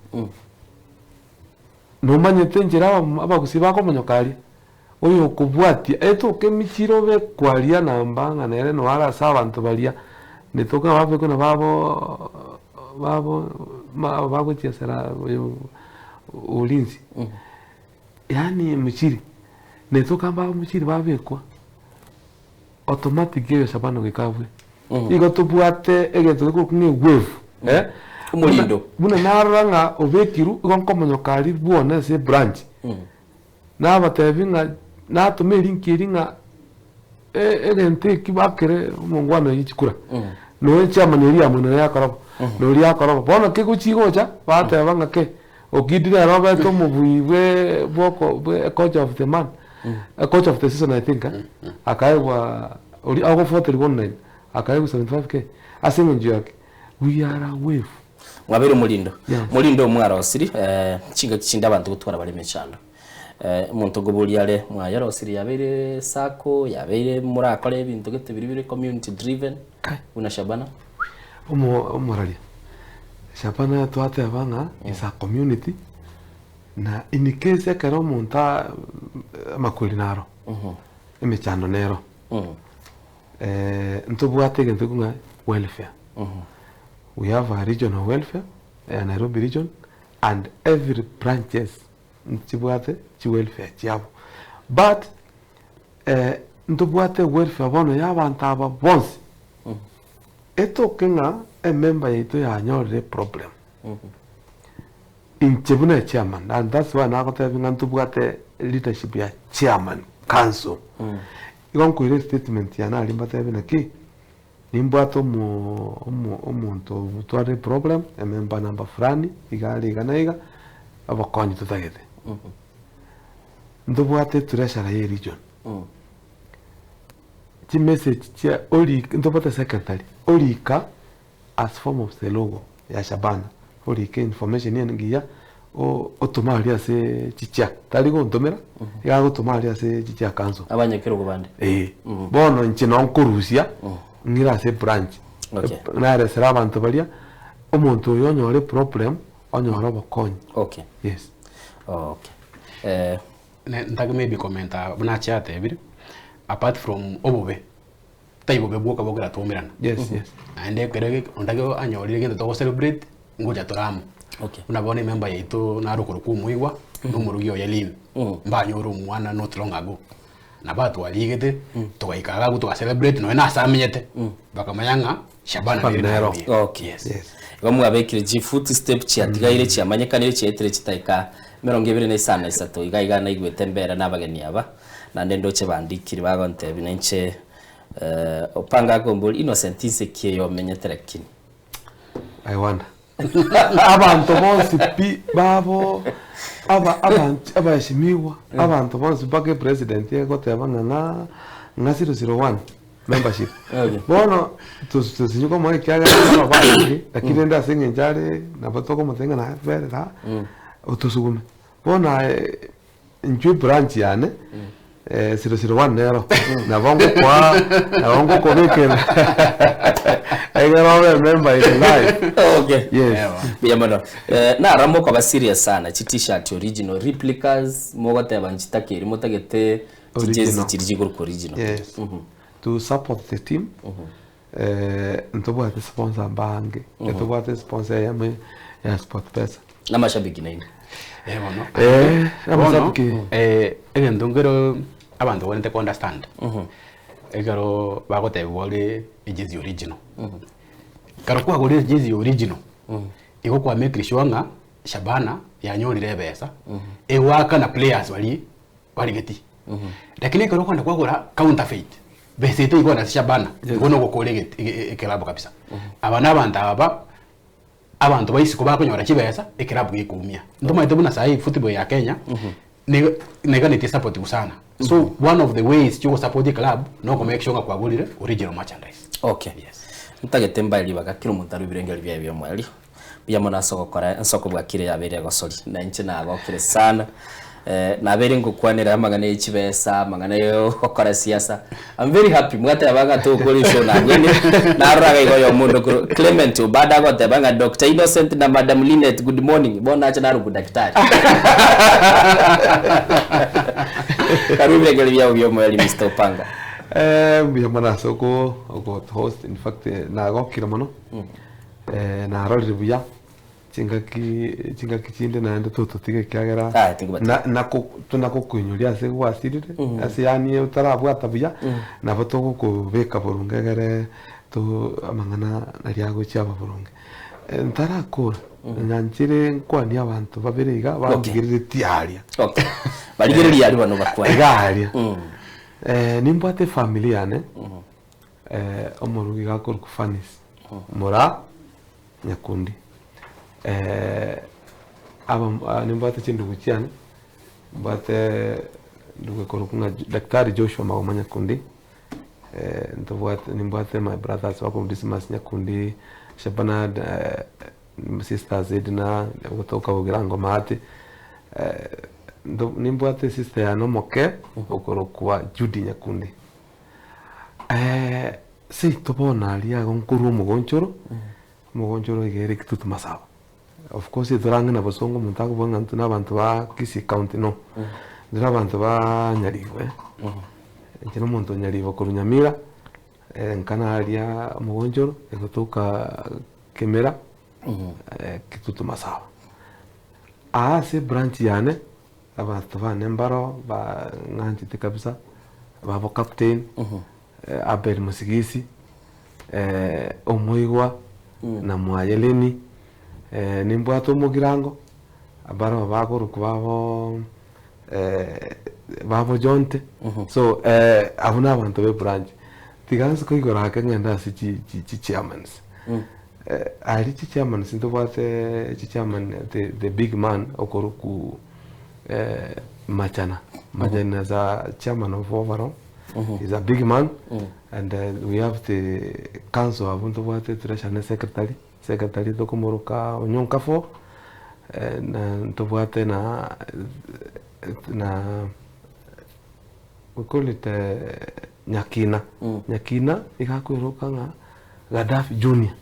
Nomanyete enchera abagusii bakomonyoka aria? Oyokobwatia, etoke emichire obe kwaria namba ng'a nere noyo are ase abanto baria, netoke ng'a babekwe na babo babo ma bagochiesera oyo ulinzi. Yaani emichiri, netoka mbabo omochiri babekwa, automatic oyo Shabana goika abue. Igo tobwate egento gekorokwa ng'a ewave eh, Omorindo. buna narora ng'a obekirwe, igo nkomonyoka aria bwone ase ebranch. Nabateebie ng'a natome erinki eri ng'a egento eki bakere omongwana oyio chikura. Nonya echairman eria ya mwene yakora bo, na oria akora bo. Bono kegochia gocha, bateba ng'a kei, Okidi nere obete omobui bwe bwoko bwe coach of the month, coach of the season I think, akaegwa oria agofuatiriwa online, akaegwa 75K ase eng'encho ya ki? We are a wave. Mwabeire omorindo. Yes. Omorindo mwarosiri, chingaki chinde abanto gotwara bare emechando. Omonto okoboria are mwayerosirie yabeire sacco, yabeire morakore ebinto gete biria bire community driven, Kai. buna Shabana. Omo omoraria, Shabana twateba ng'a is a community, na in case ekero omonto aa amakweri naro, emechando nero, ntobwate egento ekio ng'a welfare. We have a regional welfare, ya Nairobi region, and every branches nchibwate chiwelfare chiabo. But ntobwate ewelfare bono ya abanto aba bonsi, etoke ng'a emember yaito yanyorire eproblem, inche buna echairman, and that's why nagotebia ng'a ntobwate leadership ya chairman council, igo nkoira estatement yane aria mbatebie naki. Nimbwate omo omo omonto otwarire eproblem, emember namba fulani, iga are iga na iga, obokonyi totagete. Ntobwate etreasurer ya eregion, chimessage chia orika ntobwate secretary, orika as form of the logo ya Shabana, orike information engiya o otome aria ase chichair, tari gontomera, iga agotoma aria ase chichair council. Abanyakerogo bande. Ee, bono inche noo nkorusia ng'ire ase ebranch, Okay. naresera abanto baria, omonto oyo onyore eproblem, onyore obokonyi. Okay. Yes. Okay. Eh, Ne ntake maybe komenta buna achiatebire, apart from obobe, tai bobe bwoka bokera twaumerana. Yes, yes. Naende ekero ge onde ake anyorire egento togo celebrate, ngocha tore amo. Okay. Buna bono emember yaito naro okorokwa omoigwa, na omorugi oye Lynn, mbanyore omwana not long ago. Nabo atwarigete, togaika iga abwo toga celebrate nonye na ase amenyete, bakamanya ng'a Shabana nere Nero. naye. Okay. Yes. Yes. Igo mwabekire chifoot step chiatigaire chiamanyekanire chiaetire chitaika. Emerongo ebere na isano na isato iga iga naigwete mbere na abageni aba, naende ndoche bandikire bagontebia na inche Opanga akomboria Innocent inse ki eye omenyete lakini? I wonder. Abanto bonsi pi babo aba abanch abaheshimiwa abanto bonsi mpaka epresident egoteba ng'a ng'a ng'a 001 membership. Okay. Bono tos tosinye komoa ekiagera nabo barenge lakini rende ase eng'encho are nabo tokomotebia ng'a naye berera aa otosugume. Bono aye inchwe ebranch yane 001 nero nabo ngokoa nabo ngokobekera egere obe emember in life. Okay. Yes. Mbuya mono. Eh, naro mokoba serious sana chi t-shirt original replicas mogoteba nchitakeri motagete chijezi Original. chiri chikorokwa original. Yes. To support the team, ntobwate sponsor mbange, ntobwate sponsor eyemo ya Sportpesa. Namashabiki naende. Eh, bono. Eh, Bono, amashabiki. eh, egento nkero abanto bagwenerete ko understand, ekero bagotebigwa ore ejezi original, ekero kwagorire ejezi original, igo kwa make sure ng'a Shabana yanyorire ebesa, egoakana players baria barigeti. Lakini ekero okogenda kwagora counterfeit, besa eye teikogenda ase Shabana, igo nogokora egeti ekelabu kabisa. Aba na abanto aba, abanto ba isiko bakonyora chibesa, ekelabu gekoumia. Ntomaete buna saii football ya Kenya, nigo neganeti esapotiwa sana. So one of the ways chiogosupport eclub, noko make sure ng'a kwagorire original merchandise. Okay. Yes. Ntagete mbae ribaga kera omonto arwe ebirengeri biaye bia omoerio. Mbuya mono ase ogokora ase okobua kire yabeire egosori, na inche nagokire sana. Nabeire ngokwanera amang'ana ye chibesa, amang'ana ya ogokora siasa, I'm very happy mwateba ng'a togokora eshow nabwenire, narora iga iga oyomo onde okorwa Clement Obada agoteba ng'a Doctor Innocent na Madam Linet good morning, bono nacha narokwa daktari. Karue ebirengererio biago bia omoerio Mister Opanga. Mbuya mono ase oko ogotohost in fact nagokire mono. Narorire buya chingaki chingaki chinde naende tototiga ekiagera Aye, tingobatiga. na nako tonagokoinyoria ase gwasirire ase yaani otarabwata buya nabo togokobeka boronge egere to amang'ana naria agochia aba boronge. Ntarakora nyanchire nkwanie abanto babere iga bandigereretie aria. Okay. Barigereria aria bono bakwane. Iga aria. Nimbwate efamiri yane. Omorugi iga akorokwa Fanis Moraa Nyakundi. Aba nimbwate chindugu chiane, mbwate ndugu ekorokwa ng'a Daktari Joshua Magoma Nyakundi, ntobwate nimbwate my brothers bakorokwa Dismas Nyakundi, Shebanad, sisters Edna, gotoka Bogirango Maate, nimbwate esister yane omoke okorokwa Judy Nyakundi. Seito bono aria igo nkorwa omogonchoro, omogonchoro iga ere Kitutu Masaba. Of course etorang'e na bosongo omonto akobua ng'a intwe na abanto ba Kisii County no, intwe na abanto ba Nyaribo eh, inche na omonto o Nyaribo korwa Nyamira, nkana aria omogonchoro egotoka Kemera, Kitutu Masaba. Aa ase ebranch yane. Abanto bane mbaro bang'anchete kabisa, babo captain, Abel Musigisi, Omoigwa, na mwaye Lenny, nimbwate omogirango, barabwo bakorokwa babo babo Jonte, so abwo na abanto ba ebranch. Tiga nse koigora ake ng'ende ase chi chi chichairmans. Aria chichairmans ntobwate chichairman the the big man okorokwa Machana, Machana is a chairman of overall, is a big man and we have the council abwo ntobwate treasurer na secretary, secretary tokomoroka Onyonka na ntobwate na na we call it Nyakina, Nyakina iga akweroka ng'a Gaddafi Junior.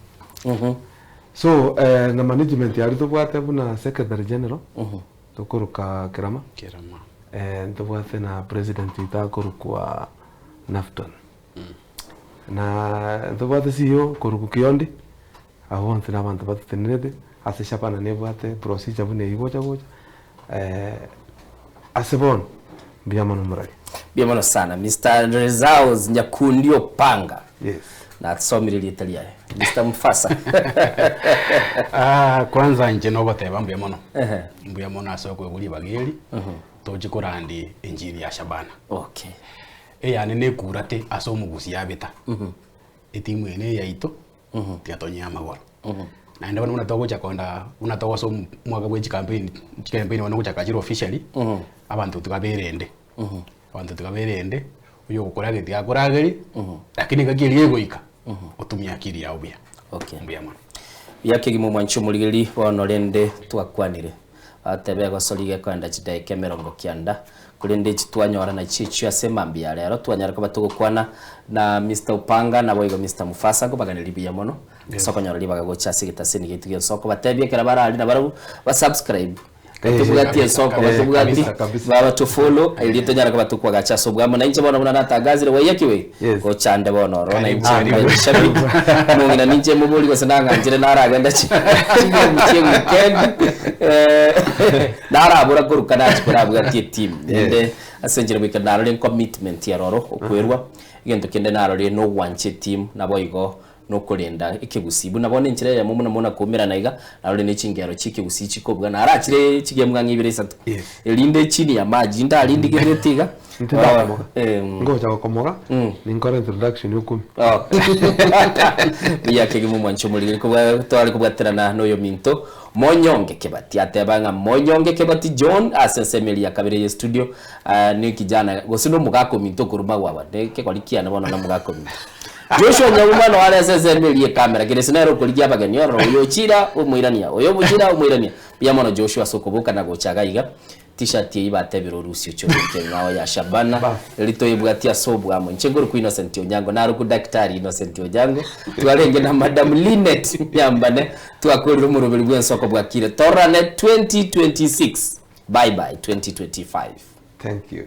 So na management aria tobwate buna secretary general tokoroka Kerama, Kerama. ntobwate na president oito akorokwa Nafton. Na ntobwate CEO okorokwa Kiondi, abwo bonsi na abanto batotenerete ase Shabana nebwate procedure buna eywo gocha gocha ase bono mbuya mono morari. Mbuya mono sana Mister Rezaus Nyakundi Opanga. Yes. Nasomire erieta riaye. Mister Mufasa. Ah, kwanza inche nogoteba mbuya mono. Ehe. Mbuya mono ase okoegwa ribaga eri, toche korandi enchiri ya Shabana. Okay. Eyane nekurate ase omogusi yabeta. Etimu eye ne eyaito, tiga tonyee amagoro. Naende bono buna togocha kogenda buna togosoa omwaka bwe chikampeni, chikampeni bono gochaka chire officially, abanto tiga berende. Abanto tiga berende, oyo ogokorageria tiga akoragerie, lakini engaki eria egoika, otumie akili yao buya. Okay. Mbuya mono. Buya kegima omwanchi omorigereria bono rende twakwanire. Batebe egosori gekoenda chidaeka emerongo kianda, korende echi twanyora nachio echio ase emambia ya rero twanyara koba togokwana na Mister Upanga naboigo Mister Mufasa nkobaganeri buya mono ase okonyora ribaga gocha ase egetaseni giaito gi'ensoko batebie ekero baraaria nabarabwo ba subscribe batobwati ensoko batobwati baba to follow erio tonyare koba tokwagacha ase obwamo na inche bono buna natangazire waiyaki we Yes. gocha nde bono ororo na Karibu, inche karibu. mbae shabiki omong'ina ninche mobori gose nang'anchire naragenda chi chigame chie weekend eh, narabora koruka nachi korabwatie etimu naende ase enchera goika narore commitment eroro okwerwa egento kende narore nogwancha etimu naboigo nokorenda ekegusii. Buna bono enchera eyemo buna muna koumerana iga, narore ne chingero chi'ekegusii chikobua, narachire chigemu ang'e ibere isato. Yes. Erinde chini ya maji ndarindi iga. Intwe ndakomoga. Em. Ngocha gokomoga, ninkore introduction okumi. Oh. Buya kegima omwanchi omorigeri kobwa tware kobwaterana na oyominto Monyonge Kebati ateba ng'a Monyonge Kebati John ase ensemo eria ya kabere ye studio ah, ne kijana gose na omogaka ominto okorwa Magwagwa ne ekegori kiane bono na omogaka ominto Joshua Nyauma noyo are ase ensemo eria y'ekamera, kerese nere okorigia abageni ororo, oyo ochira omoirania, oyo omochira omoirania. Mbuya mono Joshua ase okoboka na gocha iga iga. T-shirt eyio batebire orusie oche obeke eng'ao ya Shabana, eri toyebwatie ase obwamo. Inche nkorokwa Innocent Onyango, narokwa Daktari Innocent Onyango, twarenge na Madam Linet Nyambane, twakorire omoroberi bw'ensoko bwakire. Tororane 2026. Bye bye 2025. Thank you.